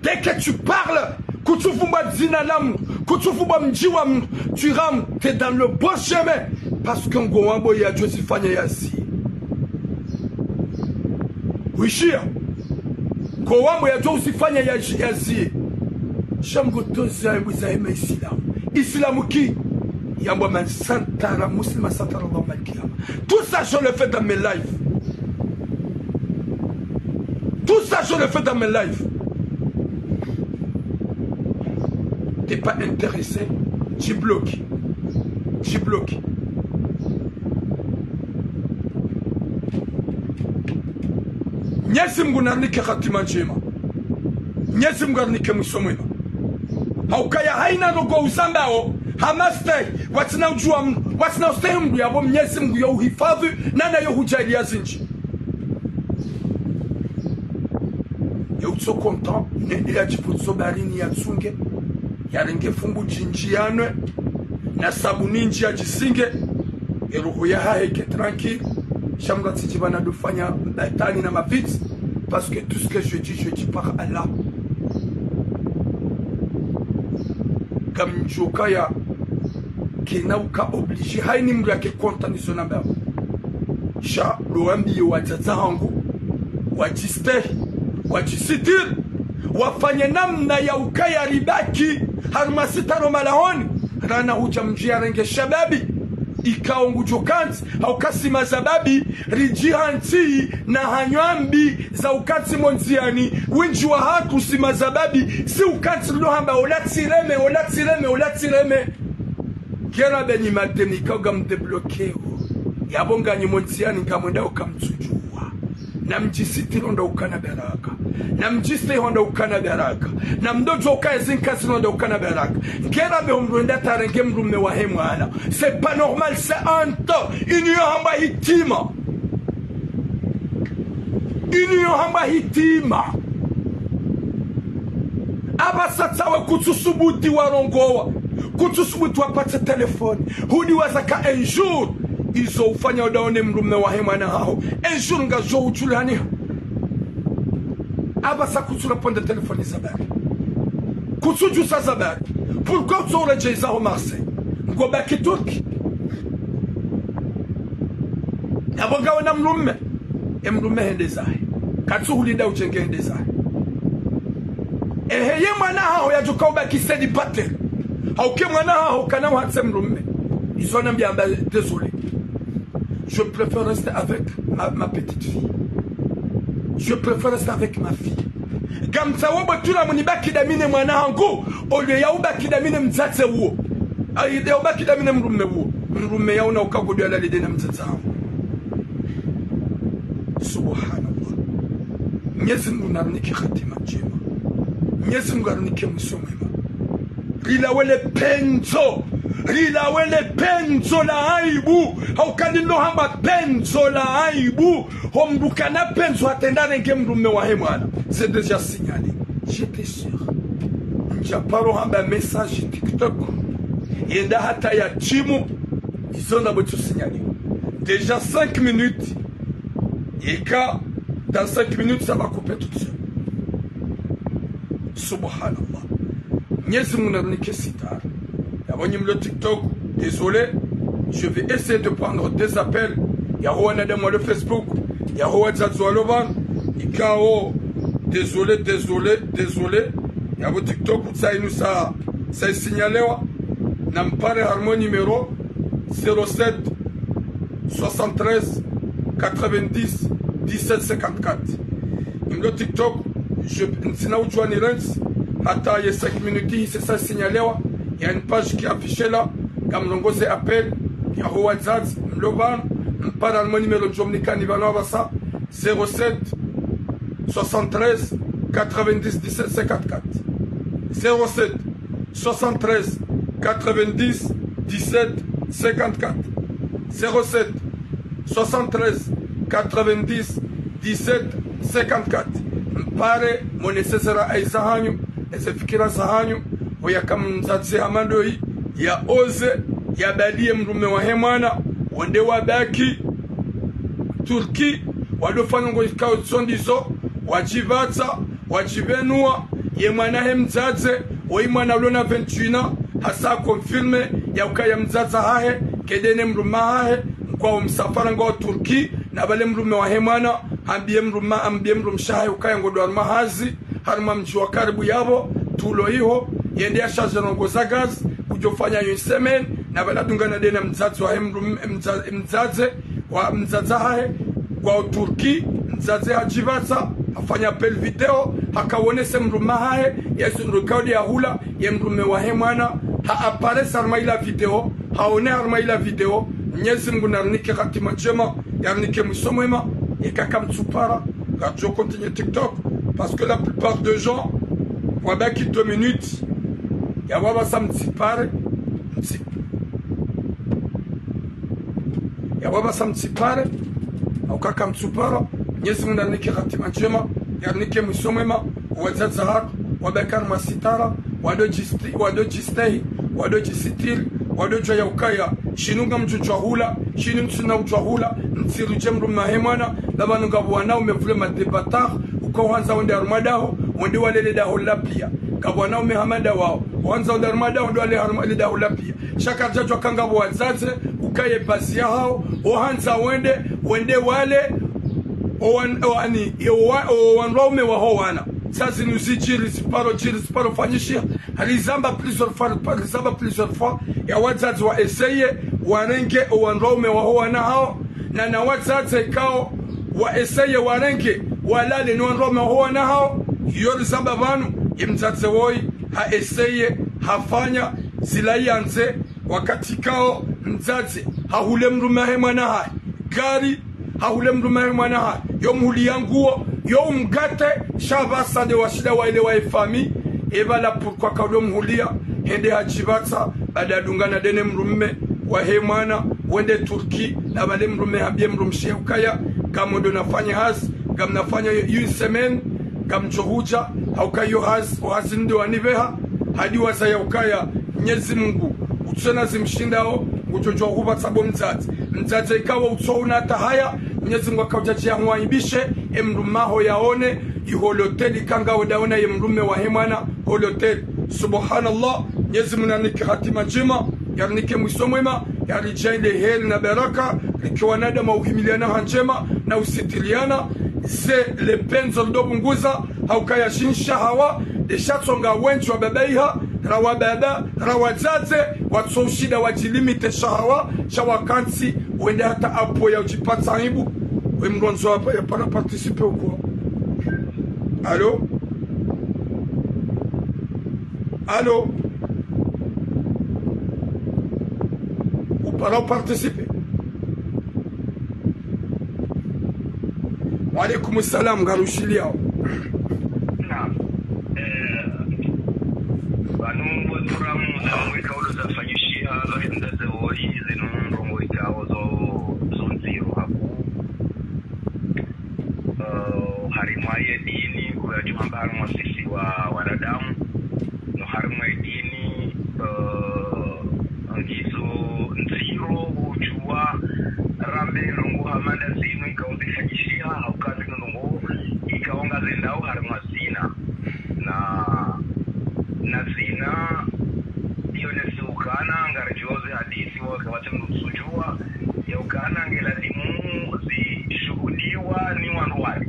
dès que tu parles, kutsuvumbua dzina la Mngu, kutsuvumbua mdji wa Mngu, Thuram, t'es dans le bon chemin. Parce que ngo wambo yadjo zifanya yazi. Wishiya. Ngo wambo yadjo usifanya ya, yazi. Sha mngu tozi ya mbuza ema Isilamu. Isilamu ki? Yambwa man satara muslima satara Allahu yawmal qiyama. Tout ça, je le fais dans mes lives. Tout ça, je le fais dans mes lives. T'es pas intéressé, tu bloques. Tu bloques. Mnyezi Mngu narinike hatima ndjema. Mnyezi Mngu arinike mwiso mwema. Haukaya haina ndrongo uzambao, ha mastehi, watsina udjua Mngu, watsina ustehi Mngu yapvo Mnyezi Mngu yo uhifadhwi, nana yo hudjaaliya zindji. Ye utso content, nende yadjipvutso baharini yatsunge, yarenge fumbu djindji yanwe, na sabuni ndji yadjisinge, ye roho yahahe ike tranquille, sha mngu atsidjipva na dofanya mbatani na mavitsi, parce que tout ce que je dis, je dis par Allah. Ngamdjokaya kena uka obligé, haini mngu yake content nizo nambao. Sha ndo wambiye wadzadze hangu, wadjistehi, wadjisitiri, wafanye namna ya ukaya ribaki harumwa sitara malahoni, rana hudja mdji yarenge shababi, ikao ngudjo kantsi, hauka si mazababi, ridjihantsi na hanywa mbi za ukantsi mo ndziani, wendji wahatru si mazababi, si ukantsi rilo hamba, ola tsireme, ola tsireme, ola tsireme. Ngera benyi mademi, ikao ngamdébloquéo. Yapvo nganyi mo ndziani ngamwendao kamtsudjuwa. Namdjisitiri ndo ukana baraka. Namdjistehi ndo ukana baraka. Namdodjo ukaya zinkazi ndo ukana baraka. Ngera be omdru enda tarenge mdrume wahe mwana. C'est pas normal, c'est honte. Inu yo hamba hitima. Inu yo hamba hitima. Apvasa tsawe kutsusubuti warongowa. Kutsusubuti wapatse telefoni. Hudiwaza ka un jour izo ufanya udaone mdrume wahe mwana haho. Un jour ngajo utsulaniha. Apvasa kutsu répondre telefoni zabari. Kutsudjusa zabari. Pourquoi utsoredjeiza ho Marseille? Ngobaki Turki. Yapvo ngawe na mdrume. E mdrume hende zahe. Katsuhulinda udjenge hende zahe. Ehe, ye mwana haho yadjoka ubaki célibataire. Hauka mwana haho kana uhatse mdrume. Izo nambiamba désolé. Je préfère rester avec ma, ma petite fille. Je préfère rester avec ma fille. Ngamtsaho bo tula munibaki dami ne mwana hangu, au lieu ya ubaki dami ne mdzadze uwo. Ayi, ya ubaki dami ne mdrume uwo. Mdrume ya una ukago ndo yalale de na mdzadze hangu. Subhanallah. Mwenyezi Mungu narinike hatima ndjema. Mwenyezi Mungu arinike mwiso mwema. Rilawe le pendzo. Rilawe le pendzo la aibu. Hauka ndilo hamba pendzo la aibu. Ho mdru kana pendzo hata enda renge mdrume wahe mwana. C'est déjà signalé. J'étais sûr. Ndjaparo hamba message TikTok. Yenda hata ya timu. Izo nda bo tsu signalé. Déjà cinq minutes. Eka, dans cinq minutes, ça va couper tout de suite. Subhanallah. Mwenyezi Mungu narinike sitara. Yapvo nyi mlo TikTok, désolé. Je vais essayer de prendre des appels. Yaho wanadamu walo Facebook. Yaho wadzadze walo pvanu. Ikao, désolé, désolé, désolé. Yapvo TikTok, tsa inu sa, sa isignalewa. Nampare harumwa numéro zéro sept, soixante-treize, quatre-vingt-dix, dix-sept, cinquante-quatre. Nyi mlo TikTok, je, ntsina udjuwa nirentsi, hata ye cinq minutes hise sa isignalewa, il y a une page qui affiche là, ngamlongoze appel, yaho wadzadze, mlo pvanu, mpare harumwa numéro ndjomnikani pvanu apvasa, zéro sept, soixante-treize, quatre-vingt-dix, dix-sept, cinquante-quatre. Zéro sept, soixante-treize, quatre-vingt-dix, dix-sept, cinquante-quatre. Zéro sept, soixante-treize, quatre-vingt-dix, dix-sept, cinquante-quatre. Mpare, monese ze rai zahanyu, eze fikira zahanyu, oyaka mdzadze hama ndoyi, ya oze, ya baliye mdrume wahe mwana, wonde wabaki, Turki, wado fanya ngo ikao tsi ndizo, wadjipvatsa, wadjipvenua, ye mwana he mdzadze, woyi mwana ulo na vingt et un ans, hasa confirmé, ya ukaya mdzadze hahe, kede ne mdrume hahe, nkwa wo msafara ngwa Turki, na pvale mdrume wahe mwana, hambiye mdrume, hambiye mdrumshe hahe, ukaya ngodo harumwa hazi, harumwa mdji wa karibu yapvo, tulo iho, yende ya charge ndrongoo za gaz, kudjofanya une semaine, na pvala dungana de na mdzadze wahe mdru-, mdza-, mdzadze, wa mdzadze hahe, wa Turki, mdzadze hadjipvatsa, hafanya appel vidéo, hakawonese mdrume hahe, ye zindru kaudi ya hula, ye mdrume wahe mwana, ha apparaître harumwa ila vidéo, haone harumwa ila vidéo, Mwenyezi Mungu narinike hatima ndjema, yarinike mwiso mwema, eka kamtsupara, ngadjo continuer TikTok, parce que la plupart des gens, wabaki deux minutes, yapvo apvasa mtsipare, mtsi-, yapvo apvasa mtsipare, hauka kamtsupara, Mwenyezi Mungu narinike hatima ndjema, yarinike mwiso mwema, wadzadze hatru, wabaki harumwa sitara, wado djisti-, wado djistehi, wado djisitiri, wado djuwa ya ukaya, shinu ngamdjo djuwa hula, shinu ntsina udjuwa hula, ntsiru dje mdrume wahe mwana, na pvanu ngapvo wanaume vule ma débatteurs, uka uhandza wende harumwa daho, wende walele daho la piya. Ngapvo wanaume hama nda wao, uhandza wende harumwa daho, wende walele harumwa le daho la piya. Sha karidjadjuwa ka ngapvo wadzadze, ukaye basi yahao, ohandza wende, wende wale, owan-, owani, owa-, owandruwaume waho wana. Sa zinu zidjiri, ziparo djiri, ziparo fanyishiha. Rizamba plusieurs fois, rizamba plusieurs fois, ya wadzadze wa essayer, warenge owandruwaume waho wana hao, na na wadzadze kao wa essayer warenge, walale no wandruwaume waho wana hao, iyo rizamba pvanu, ye mdzadze woyi, ha essayer, hafanya, zila yandze, wakati kao mdzadze, hahule mdrume wahe mwana hahe. gari, hahule mdrume wahe mwana ha, yo mhuliya nguo, yo umgate, sha pvasa nde washinda waelewa ye famille, epvala pourquoi kaule umhuliya, hende hadjipvatsa, baada yadungana ndene mdrume wahe mwana, wende Turki, na pvale mdrume hambiye mdrumshe ukaya, ngamwendo nafanye hazi, ngamnafanya une semaine, ngamdjo hudja, hauka yo hazi, o hazi ndo wanipveha, hadi waza ya ukaya, Mnyezi Mungu, utsena zimshindao, ngudjo djuwa hupvatsa bo mdzadze. Mdzadze ikawo utsoona hata haya, Mnyezi Mungu akaudja djiya huwaibishe, e mdrume waho yaone, iho loteli kanga udaona ye mdrume wahe mwana, ho loteli. Subhanallah, Mnyezi Mungu narinike hatima ndjema, yarinike mwiso mwema, yaridjaanlie heri na baraka, rike wanadamu wa uhimiliana ha ndjema, na usitiliana, ze le penzo lido pvunguza, hauka ya shinsha hawa, nde sha tsonga wendji wa babaiha, ra wa baba, ra wadzadze, watso ushinda wadjilimite shahawa, sha wakantsi, wende hata apvo ya udjipvatsa aibu. We mdru wandzo hapva ya para participer ou quoi ? Allô ? Allô ? Ou para participer ? Wa alaykum salam, ngarushiliao. Naam. Eh, pvanu mwe programu za mwe kaulo zafanyishiha, za hindra ze wori, zinu ndrongoo ikao zo, zo ndziro hakuu. Eh, harimwa ye dini, kula jumamba harimwa sisi wa wanadamu. No harimwa ye dini, eh, ngizo ndziro udjuwa rambe ndrongoo hama nda zinu ikao zifanyishiha, hauka zinu ndrongoo ikao ngazendao harimwa zina. Na, na zina, iyo nesi ukana, ngaridjuwa ze hadisi, waka wati mdru usudjuwa, ya ukana nge lazimu zishuhudiwa ni wandru wale.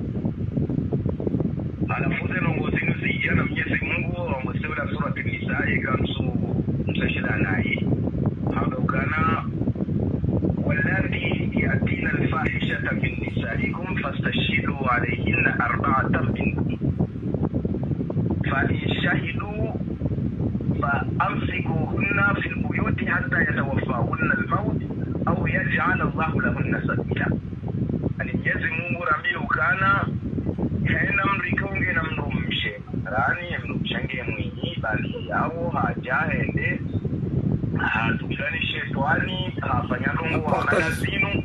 Halafu ze ndrongoo zinu zidja na Mnyezi Mungu, wa mwese ula Surati Nisa, eka msu, msashila nayi. Hamba ukana, واللاتي يأتين الفاحشة من نسائكم فاستشهدوا عليهن أربعة منكم. فإن شهدوا فأمسكوهن في البيوت حتى يتوفاهن الموت أو يجعل الله لهن سبيلا. Ani Mnyezi Mungu rambiye ukana, hena mdru ikao ngena mdrumshe, rani mdrumshe nge mwinyi, bali yawo hadja hende, hadungani shetwani, hafanya ndrongoo hama nda zinu.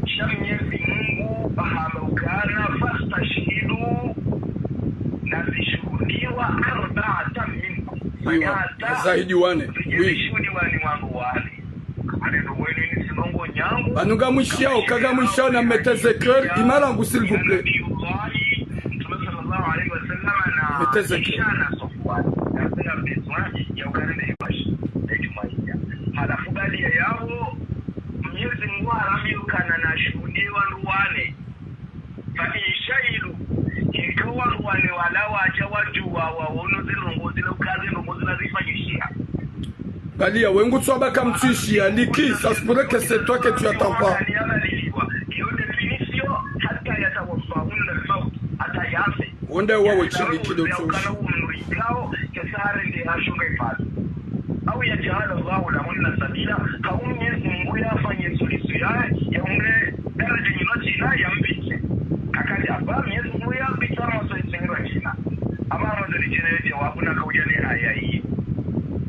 Sha Mnyezi Mungu hamba ukana, fastashhidu, na zishuhudiwa, arba'atan minkum. Iyo, fanya hata zaidi wane. Zidje zishuhudiwa ni wandru wane. Ane ndrongoo inu ini si ndrongoo nyangu. Pvanu ngamwishiao, ka ngamwishiao na mettez-le-cœur, imara ngu, s'il vous plaît. Nabiyullahi, Mtume sallallahu alayhi wa sallam na Mettez-le-cœur. Aisha na Safwan. Na sina besoin ya ukana nde imashi. Nde jumaiya. Halafu baada ya yawo, Mnyezi Mungu harambiye ukana na shuhudie wandru wane. Fa in shahidu, eka wandru wane wala wadja wadjuwa waono ze ndrongoo zila uka ze ndrongoo zila zifanyishiha. Angalia, we ngutsu amba kamtsuishiya, liki, ça se pourrait que c'est toi que tu attends pas. Iyo nde punition, hatta yatawaffahunna al-mawt, hata yafe. Wonde wawe shiliki ndo tsoshi. Ukana umri ikao, kesa harende hashunga ipvali. Au yaj'ala Allahu lahunna sabila, hau Mnyezi Mungu yafanye solution ya, ya umre daraja nyinyi zina ya mpvitse. Akati apva Mnyezi Mungu ya mpvitsa maso itsengerwa zina. Apva maso litsengerwa jawabu na kaudja ne aya iyi.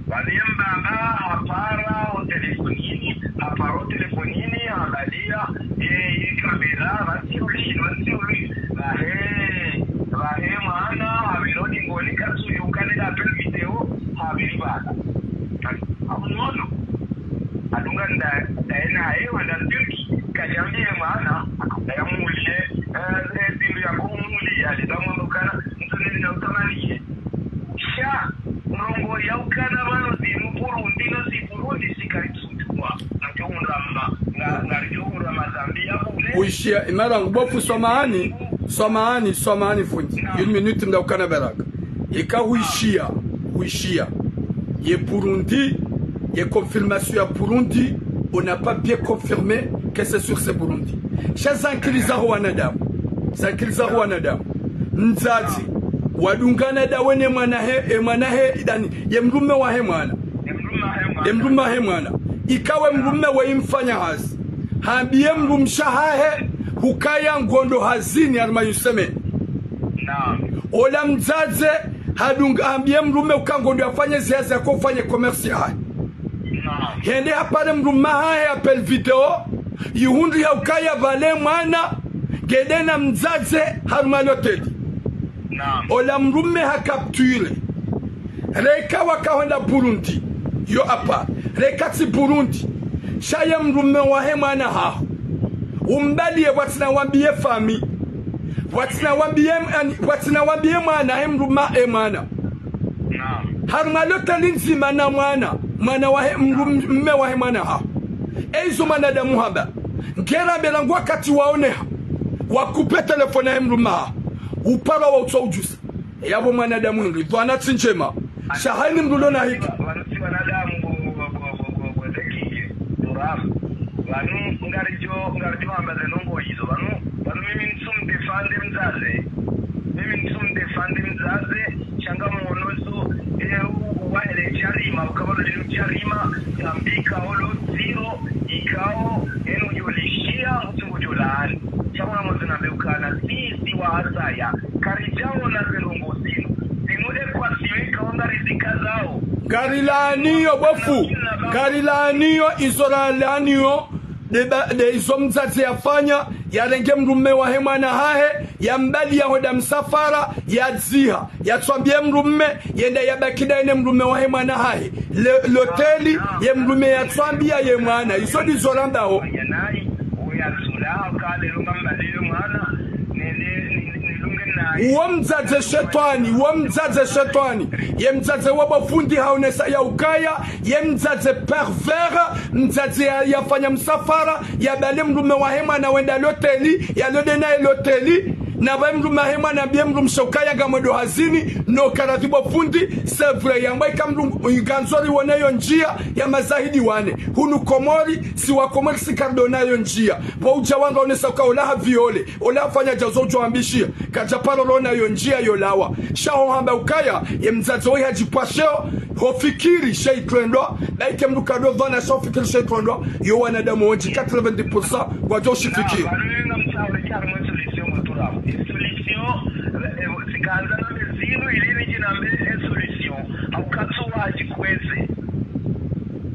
Pvale mbaba hapara o telefonini, hapara o telefonini, angalia, ye, ye kamera, pvasi uli, pvasi uli, pvahe, pvahe mwana, hapvira o dingoni, katsu yukane na appel vidéo, hapviri pvala. Amunono. Adunga nda, ndaye naye, wenda Turki, kadjambiye mwana, akaya mulie, eh, eh, zindru yako mulie, yali, zamwambukana, mzunini na utamaniye. Sha, ndrongoo ya ukana pvanu zinu Burundi no zi Burundi zikali tsutuwa. Ngadjo undra ma, nga, ngadjo undra madhambi ya bure. Wishiya, imara ngubofu swamahani, swamahani, swamahani fundi. Une minute mda ukana baraka. Eka wishiya, wishiya. Ye Burundi, ye confirmation ya Burundi, on n'a pas bien confirmé que c'est sûr c'est Burundi. Sha zankili zaho wanadamu. Zankili zaho wanadamu. Mdzadze, wadungana ndawe ne mwana he, e mwana he, idani, ye mdrume wahe mwana. Ye mdrume wahe mwana. Ikawe mdrume we imfanya hazi. Hambiye mdrumshe wahahe hukaya ngondo hazini harumwa yuseme. Naam. Ola mdzadze hadunga hambiye mdrume uka ngondo yafanye zihazi yako ufanye commerce yahahe. Naam. Hende hapare mdrume wahahe appel vidéo, yihundri ya ukaya pvale mwana, ngende na mdzadze harumwa loteli. Naam. Ola mdrume ha capture. Reka wakahonda Burundi. Yo apa. Reka tsi Burundi. Sha ye mdrume wahe mwana haho. Umbaliye pvwatsina wambiye fami. Pvwatsina wambiye, ani, pvwatsina wambiye mwana he mdrume e mwana. Naam. Harumwa loteli ndzima na mwana. Mwana wahe mdrume wahe mwana haho. Eizo mwanadamu hamba. Ngera mbela ngwakati waoneha. Wakupe telefone he mdrume haho. Uparwa wa utswa ujusa. Yapvo mwanadamu hindri, pvwana tsi ndjema. Sha hayini mdru lo na hika. Pvanu si wanadamu bo, bo, bo, bo, bo, bo, zekinge, turafu. Pvanu ngaridjo, ngaridjo hamba ze ndrongoo izo. Pvanu, pvanu mimi ntsumdéfendre mdzadze. Mimi ntsumdéfendre mdzadze, sha ngamwono zo, e, u, uwahere djarima, ukapvalo linu djarima, tambika olo ziro, ikao, enu djo lishiya, mutsi ngodjo laani. Sha mwana mwandzo nambe ukana, sisi wahasaya, karidjaona ze ndrongoo zinu. Zinu de kwasiweka wanga rizikazao. Ngarilaaniyo, bo fundi. Ngarilaaniyo, izo ralaaniyo. De ba, de izo mdzadze yafanya, yarenge mdrume wahe mwana hahe, yambali yahonda msafara, yadziha. Yatswambiye mdrume, yenda yabaki daye ne mdrume wahe mwana hahe. Le, loteli, ye mdrume yatswambiya ye mwana. Izo ndizo rambao. Uwo mdzadze shetwani, uwo mdzadze shetwani. Ye mdzadze wa bo fundi haonesa ya ukaya, ye mdzadze pervers, mdzadze ya, yafanya msafara, yabale mdrume wahe mwana wenda loteli, yalode naye loteli, na pvaye mdrume wahe mwana mbiye mdrumshe ukaya ngamwendo hazini, no karadhi bo fundi, c'est vrai, yamba ika mdru, ngandzo riwone yo ndjiya, ya mazahidi wane. Hunu Komori, si wa Komori si karidjo ona yo ndjiya. Pvo udja wanga onesa uka ola ha viole, ola hafanya djazo udjo ambishiya. Kadja paro lona yo ndjiya yo lawa. Sha ho hamba ukaya, ye mdzadze woyi hadjipvasheo, ho fikiri she itrendwa, ba ike mdru kadjo pvana sha ho fikiri she itrendwa, yo wanadamu wondji quatre-vingt-dix pour cent, ngwadjo shifikiri. Pvanu ngamtsaho le kari mwe solution muturafu. E solution, e, zikandza nambe zinu ili nidje nambe e solution. Haukatsu wadjikweze.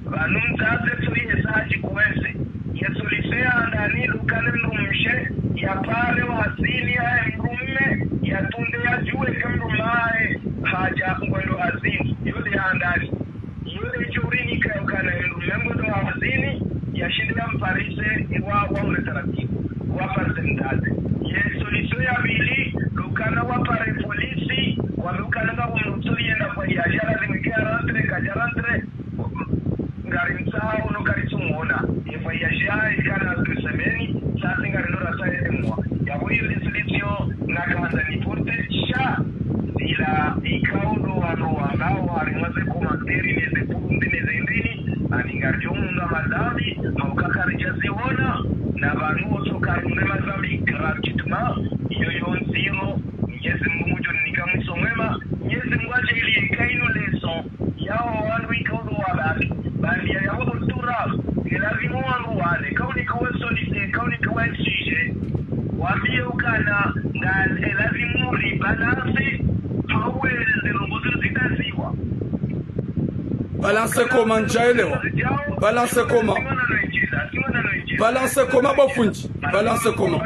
Pvanu mdzadze tsu yesa hadjikweze. Ye solution ya handani lukana mdrumshe, yapare wazini yahe mdrume, yatunde yadjuwe ke mdrume wahe hadja ngondo hazini. Yo de ya handani. Yo de djo urinika ya ukana mdrume ngondo hazini, yashinde yamparise, wa, wa ule taratibu. Waparise mdzadze. Ye solution ya pvili, lukana wapare polisi, wambe ukana ngapvo mdru tsu yenda kwa yadja, lazimu ike ya rentre, kadja rentre, ngarimtsaha uno karitsumwona. Ye voyage yahe ikana deux semaines, sasi ngarino rasa yemwa. Yapvo iyo ni solution nakandza niporte sha. Ila ikao ndo wandru wangao harimwa ze commentaire ne ze Burundi ne ze ndrini, ani ngaridjo mundra madhambi, hauka karidjaziona, na pvanu wotso karumre madhambi gratuitement, iyo yo ndziro, Mnyezi Mungu ngudjo nika mwiso mwema, Mnyezi Mungu yadje ili ika inu leçon. Yaho wandru ikao ndo wabaki. Bandia yaho bo turafu. Elazimu wandru wale. Kaunike we solution, kaunike we sujet. Wambiye ukana, nga elazimu uri balance, hauwe ze ndrongoo zinu zitaziwa. Balance comment ndjaelewa? Balance comment? Balance comment bo fundi? Balance comment?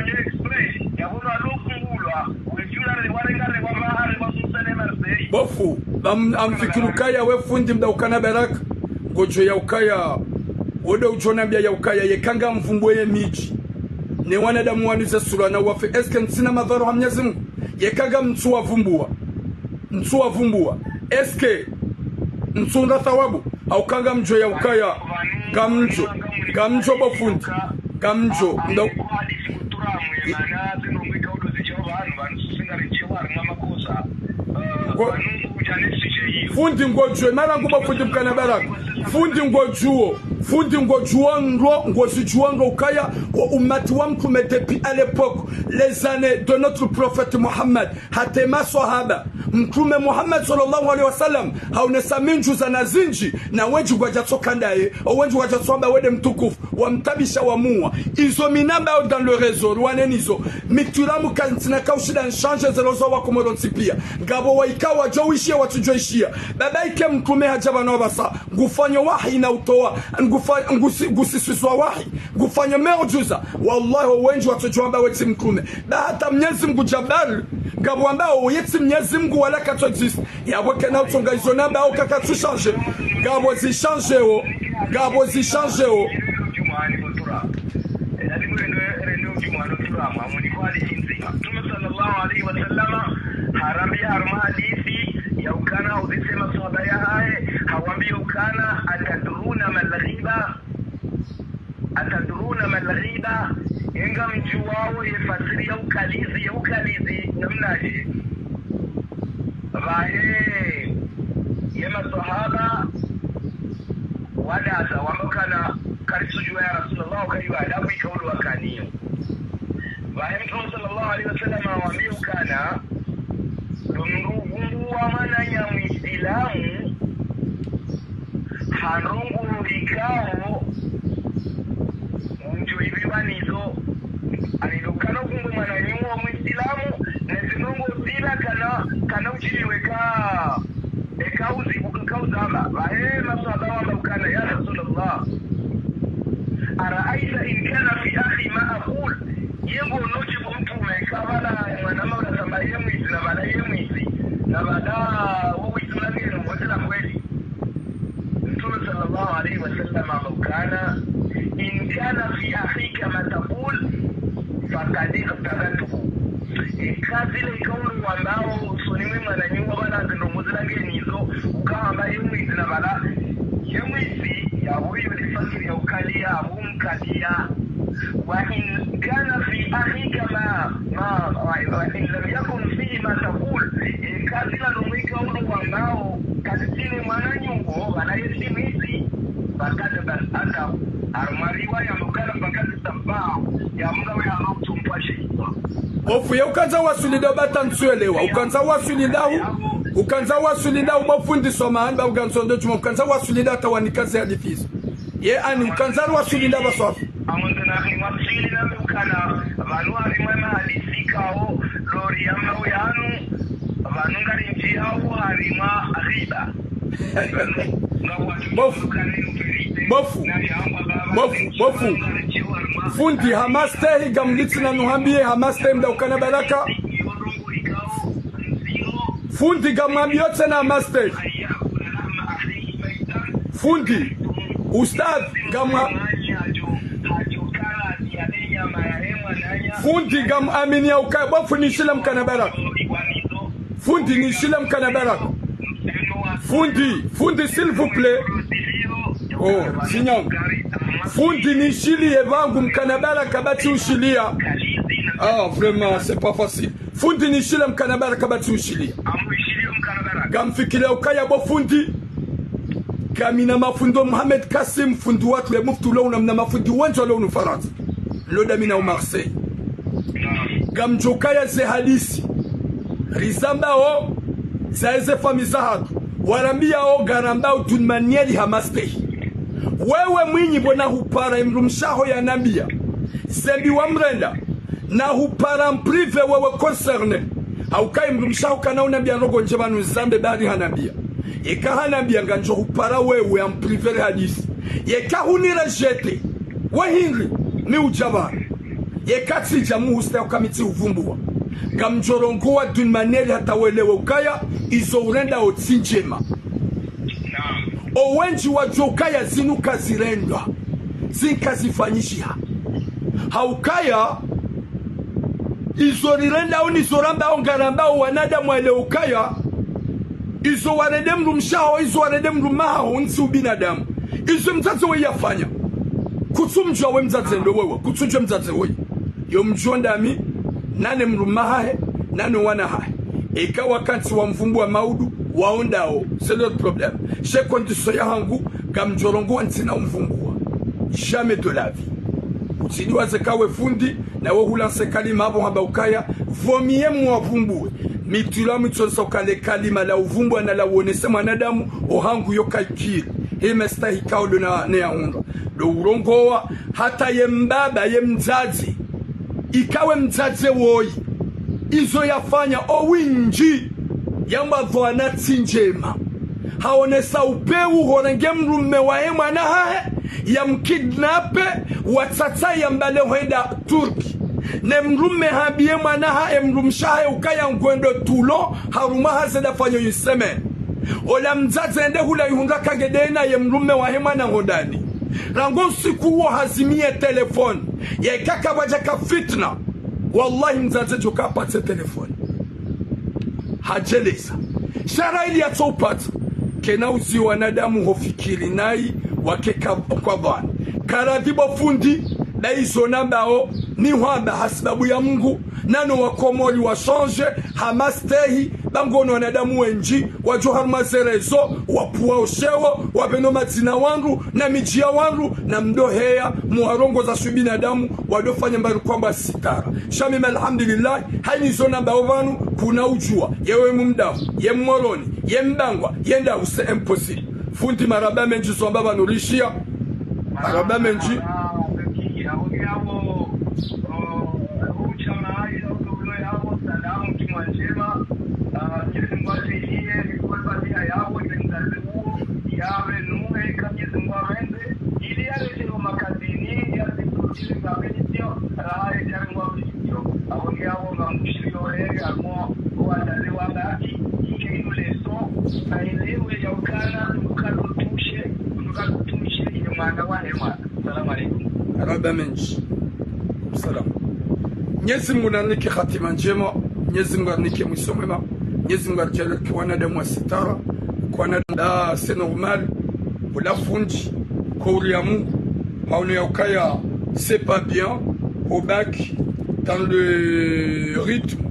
Bo fundi, am-, amfikiri ukaya we fundi mdru ukana baraka. Ngodjo ya ukaya, wode udjo nambia ya ukaya, yeka ngamvumbuwe ye midji. Ne wanadamu wanu ze sura na wafe, est-ce que ntsina mapvaro ha Mnyezi Mungu? Yeka ngamtsu wavumbuwa. Ntsu wavumbuwa. Est-ce que ntsu ndra thawabu? Hauka ngamdjo ya ukaya, ngamdjo, ngamdjo bo fundi, ngamdjo, ndo. Ngo-, fundi ngodjuwe, mara ngu bo fundi mkana baraka. Fundi ngodjuwo. Fundi, ngodjuo ndro, ngozidjuo ndro ukaya wo umati wa mtrume depuis à l'époque, les années de notre prophète Muhammad, hata maswahaba. Mtrume Muhammad swallallahu alayhi wa sallam haonesa miujiza na zindji, na wendji ngwadjatsoka ndaye, o wendji ngwadjatsoamba wende mtukufu, wamtabisha wamuwa. Izo mi nambao dans le réseau, rwaneni zo. Mi tulamu kantsina kaushinda nshandje ze roho za wakomori wontsi pia. Ngapvo waikao wadjo wishiya, watsudjo ishiya. Baba ike mtrume hadja pvanu apvasa, ngufanyo wahi na utowa, ngufa-, ngusi-, ngusiswizwa wahi, ngufanyo miujiza. Wallahi, o wendji watsodjo amba we tsi mtrume. Ba hata Mnyezi Mngu Jabbar, ngapvo ambao ye tsi Mnyezi Mngu wala katso existe. Yapvo kena utsonga izo nambao kakatsu shandje. Ngapvo zishandjeo, ngapvo zishandjeo. Mtrume swallallahu alayhi wa sallama harambia harumwa hadisi ya ukana uzise maswahaba yahahe, hawambia ukana: أتدرون ما الغيبة؟ أتدرون ما الغيبة؟ Ngamdjuwao ye fasiri ya ukalizi, ya ukalizi namnadje? Pvahe ye maswahaba wadasa wamba ukana: Karitsudjuwa ya Rasulullah, ukayuwa adabu ikaulu wakaniyo. Pvahe Mtrume swallallahu alayhi wa sallam hawambia ukana: Ndo mndru uvumbuwa mwananya Muislamu ha ndrongoo ikao ngudjo ivimba nizo. Ani ndo kana uvumbuwa mwananya Muislamu, ne zindrongoo zila kana, kana udjiliwe ka, eka uzi-, eka uzamba. Pvahe maswahaba wamba ukana: يا رسول الله، أرأيت إن كان في أخي ما أقول؟ Ye ngono dje bo mtrume, eka pvala mwanama ula samba ye mwizi, na pvala ye mwizi, na pvala wo wizi ula ngeno, wote la kweli. Mtrume swallallahu alayhi wa sallam hamba ukana: إن كان في أخيك ما تقول فقد اغتبته. Eka zile ikao ndo wambao usoni mwe mwananya pvala ze ndrongoo zila ngenizo, ukahamba ye mwizi na pvala ye mwizi, yapvo iyo ni fasiri ya ukaliya, apvo umkaliya. وإن كان في أخيك ما، ما، وإن لم يكن فيه ما تقول. Eka zila ndrongoo ikao ndo wambao kazitsina mwananya uwo, pvala ye tsi mwizi, فقد برأته. Harumwa riwaya yamba ukana: فقد سباه. Ya Mungu we hamba utumpashe. Bo fundi, ye ukandza waswili ndahu ba hata ntsuelewa. Ukandza waswili ndahu, ukandza waswili ndahu bo fundi, samahani ba ukandza ndo chuma, ukandza waswili ndahu hata wanika ze hadisi zo. Ye ani ukandza waswili ndahu ba swafi. Amwandze na ni waswili ndahu ukana, pvanu harimwa mahadisi ikao ndo riyamba uyanu, pvanu ngarindjiyao harimwa ghiba. Bo fundi, bo fundi, bo fundi. Fundi, ha mastehi ngamlitsina nuhambiye, ha mastehi mda ukana baraka. Fundi, ngamwambiyo tsena ha mastehi. Fundi, ustadh, ngamwa-, fundi, ngamwaminiya ukaya, bo fundi, nishiliye mkana baraka. Fundi, nishiliye mkana baraka. Fundi, fundi, s'il vous plaît. Oh, signal. Fundi, nishiliye pvangu mkana baraka ba tsi ushiliya. Ah, vraiment, c'est pas facile. Fundi, nishiliye mkana baraka ba tsi ushiliya. Ngamfikiriya ukaya bo fundi, ngamina mafundi o Mohamed Kassim, fundi watru le mufti ulo unu, na mna mafundi wendji walo unu Farantsa. Lo damina u Marseille. Ngamdjo ukaya ze hadisi rizambao, za eze famiyi zahatru, warambiyao, ngarambao d'une manière ha mastehi. Wewe mwinyi bo nahupara ye mdrumshe waho yanambiya ze mbi wamrenda, nahupara en privé wewe concerné. Hauka ye mdrumshe waho kana unambiya ndrongoo ndje pvanu nizambe bari hanambiya. Yeka hanambiya ngamdjo hupara wewe en privé rihadisi. Yeka hunirejeté, we hindri, mi udja pvanu. Yeka tsidja muhusta yauka mi tsihuvumbuwa. Ngamdjo rongowa d'une manière hata welewe ukaya, izo urendao tsi ndjema. O wendji wadjuwa ukaya zinu kazirendwa, zinu kazifanyishiha. Haukaya, izo rirendao nizo rambao ngarambao wanadamu welewe ukaya, izo warende mdrumshe waho, izo warende mdrume waho, ntsi ubinadamu. Izo mdzadze we yafanya. Kutsumdjuwa we mdzadze ndo wewe, kutsudjuwa mdzadze we. Yo mdjuwa ndami, nane mdrume wahahe, nane wana wahahe. Eka wakantsi wamvumbuwa maudu, wawo ndawo, c'est leur problème. She condition yahangu, ngamdjo rongowa ntsina umvumbuwa. Jamais de la vie. Utsidiwaze kawe fundi, nawe hulanse kalima apvo hamba ukaya, vaut mieux mwavumbuwe. Mi tsilwa mi tsonesa ukaya le kalima la uvumbua na la uonese mwanadamu, ohangu yo kaikiri. Hime stahi kao ndo na, ne ya hundra. Ndo urongowa, hata ye mbaba, ye mdzadze. Ikawe mdzadze woyi. Izo yafanya owindji. Yamba pvwana tsi ndjema. Haonesa upeu horenge mdrume wahe mwana hahe, yamkidnape, watsatsa yambale hwenda Turki. Ne mdrume hambiye mwana hahe, mdrumshe hahe ukaya ngwendo Toulon, harumwa haze nda fanyo une semaine. Ola mdzadze ende hula yihundra kangedena ye mdrume wahe mwana hondani. Rangu usiku uwo hazimiye telefoni. Yeka kapvadjaka fitna. Wallahi mdzadze djo kapvatse telefoni. Hadjeleza. Sha ra ili yatso upvatsa. Kena uzi wanadamu hofikiri nayi wake ka-, kwa pvwana. Karadhi bo fundi, ba izo nambao, ni hwamba hasibabu ya Mungu, nano wakomori wa changer, hama stehi, ba ngono wanadamu wendji, wadjo harumwa ze réseaux, wapvua oshewo, wapveno madzina wandru, na midji ya wandru, na mdoheya, muwarongoza shu binadamu, wadofanya mbali kwamba sitara. Sha mimi alhamdulillah, hayina izo nambao pvanu, kuna udjua, yewe mumdahu, ye mmoroni, ye mbangwa, ye ndahu, c'est impossible. Fundi marahaba mendji zo wamba pvanu rishiya, marahaba mendji. Salamu alaikum. Marahaba mendji. Salam. Mnyezi Mungu narinike hatima ndjema, Mnyezi Mungu arinike mwiso mwema, Mnyezi Mungu aridjaanliye wanadamu wa sitara, kwa wanadamu, c'est normal, ola fundi, kwa uri ya Mungu, haono ya ukaya, c'est pas bien, hubaki dans le rythme,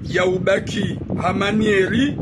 ya ubaki ha manière,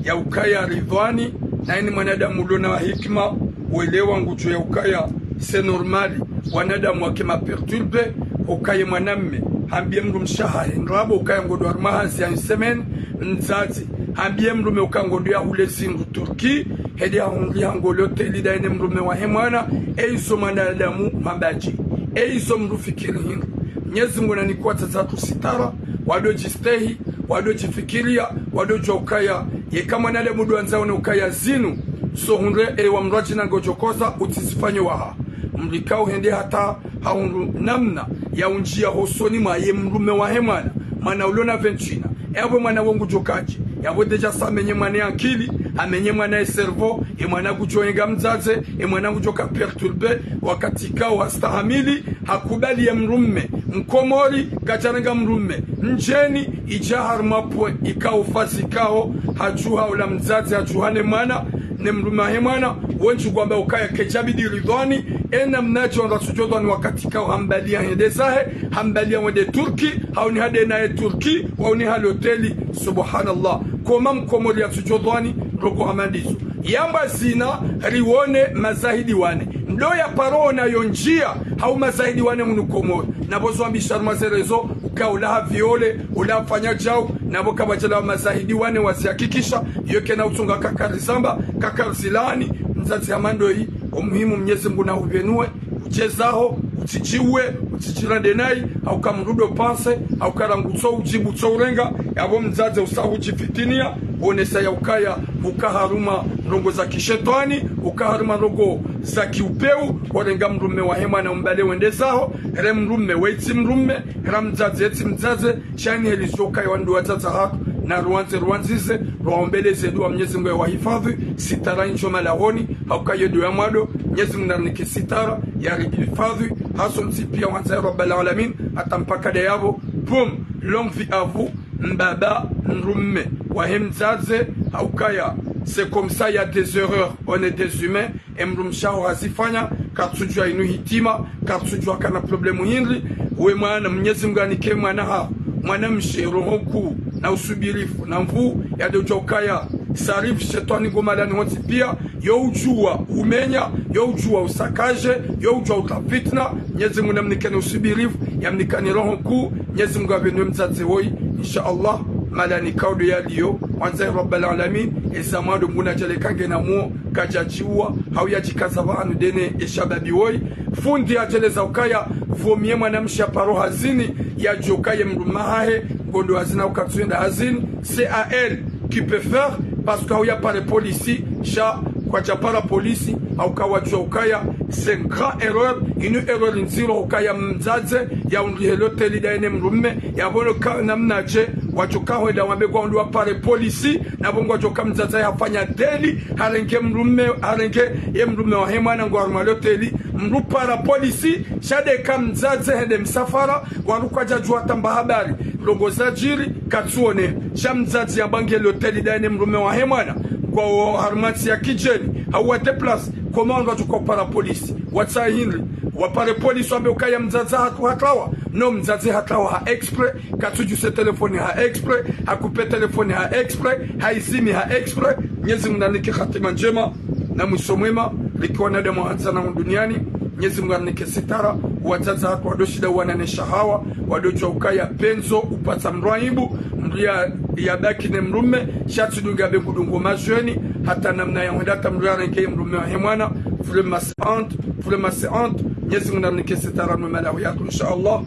ya ukaya Ridhwani, na ini mwanadamu ulona wa hikima, welewa ngudjo ya ukaya, c'est normal, wanadamu wake ma perturbé, ukaye mwanamme, hambiye mdrumshe hahe, ndrabo ukaya ngondo harumwa hazi ya une semaine, mdzadze, hambiye mdrume ukaya ngondo ya hule zindru Turki, hende hahundri hango loteli ndaye ne mdrume wahe mwana, e izo mwanadamu mambadji, e izo mdru fikiri hindru. Mnyezi Mungu nanike watsatsa tu sitara, wado djistehi, wado djifikiriya, wado djuwa ukaya, yeka mwanadamu ndo andza one ukaya zinu, so hundre e wa mdru adjina ngodjo koza, utsizifanye waha. Mdru ikao hende hata hahundru namna ya undjiya hosoni mwa ye mdrume wahe mwana, mwana ulona vingt et un ans. E apvo mwana wo ngudjo kadje, yapvo déjà sa amenye mwana ye ankili, amenye mwana ye cerveau, e mwana ngudjo yenga mdzadze, e mwana ngudjo ka perturbé, wakati ikao hastahamili, hakubali ye mdrume, mkomori, kadjarenga mdrume, mdjeni, idja harumwa pwe, ikao fazi ikao, hadjuha ola mdzadze, hadjuha ne mwana, ne mdrume wahe mwana, wendji ngwamba ukaya kedjabidi Ridhwani, e namna djo ndratsudjo dhwani wakati ikao hambaliya hende zahe, hambaliya wende Turki, haoni hade naye Turki, waoni ha loteli, subhanallah. Koma mkomori yatsudjo dhwani, ndrongo hama ndizo. Yamba zina, riwone mazahidi wane. Ndo ya paro ona yo ndjiya, hau mazahidi wane munu Komori. Na pvo zo wambisha harumwa ze réseaux, uka ula ha violé, ula hafanya djau, na pvo kapvadjala mazahidi wane wazihakikisha, yo kena utsunga kakarizamba, kakarizilani, mdzadze hama ndoyi, omuhimu Mnyezi Mungu nahupvenuwe, udjezaho, utsidjiwe, utsidjirande nayi, hauka mdru ndo panse, hauka rangu tso udjibu tso urenga, yapvo mdzadze usa hudjifitiniya, wonesa ya ukaya, uka harumwa ndrongo za kishetwani, uka harumwa ndrongo za kiupeu, warenga mdrume wahe mwana umbale wende zaho, re mdrume wetsi mdrume, ra mdzadze etsi mdzadze, shani heli zo ukaya wandru watsatsa hatru, na ruwandze ruwandzize, ruwaombeleze dua Mnyezi Mungu ya wahifadhwi, sitara indjo malahoni, hauka yo dua ya mwando, Mnyezi Mungu narinike sitara, ya rihifadhwi, haso ntsi piya wandza ya Rabbal Alamin, hata mpaka nde yapvo, boum, longue vie à vous, mbaba, mdrume, wahe mdzadze, haukaya, c'est comme ça, il y a des erreurs, on est des humains, e mdrumshe haho hazifanya, katsudjuwa inu hitima, katsudjuwa kana problème hindri, we mwana, Mnyezi Mungu anike mwana haho, mwanamshe, roho nkuu, na usubirifu, na nvuu, yadodjuwa ukaya, Ça arrive, shetwani ngo malani hontsi pia, yo udjuwa umenya, yo udjuwa usakaje, yo udjuwa utra fitna. Mnyezi Mungu namnikeni usubirifu, yamnikeni roho nkuu. Mnyezi Mungu yapvenue mdzadze woyi, insha Allah. Malani kaudo yaliyo, wandza Rabbal Alamin, eza mwando nguna djale kange na muo, kadjadjiwa, hau yadjikaza pvanu dene eshababi woyi. Fundi yadjeleza ukaya, pvo mie mwanamshe yaparo hazini, yadjo ukaya mdrume hahe ngondo hazini hau katsuenda hazini, c'est à elle qui peut faire, parce que hau yapare polisi, sha kwadjapara polisi, hauka wadjua ukaya, c'est une grande erreur, inu erreur ndziro ukaya mdzadze, yaundrihe loteli daene mdrume, yapvono ka namnadje, wadjo kahwenda wambe ngwaundri wapare polisi, napvo ngwadjo ka mdzadze hafanya délit, harenge mdrume, harenge ye mdrume wahe mwana ngwa harumwa loteli, mdru para polisi, sha de ka mdzadze hende msafara, wandru kwadjadjua tamba habari, ndrongo zadjiri, katsuone, sha mdzadze yabange loteli daene mdrume wahe mwana, ngwao harumwa ntsi ya kidjeni, hau wa déplace, comment wandru wadjo ka upara polisi, watsaha hindri, wapare polisi wambe ukaya mdzadze hatru hatrawa, non mdzadze hatrawa ha exprès, katsudjuse téléphone ha exprès, hakupe téléphone ha exprès, haizimi ha exprès. Mnyezi Mungu nanike hatima ndjema na mwiso mwema, rike wanadamu wahandzana hunu duniani. Mnyezi Mungu nanike sitara, wadzadze hatru wadoshinda wana ne shahawa, wadodjua ukaya pendzo upatsa mdru aibu, mdru ya, yabaki ne mdrume, sha tsi dunga be ngudungo majweni, hata namna yahwenda hata mdru yarenge ye mdrume wahe mwana, vraiment c'est honte, vraiment c'est honte. Mnyezi Mungu nanike sitara no malahu yatru, insha Allah.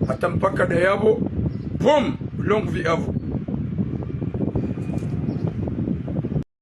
Hata mpaka dayapvo, boum, longue vie à vous.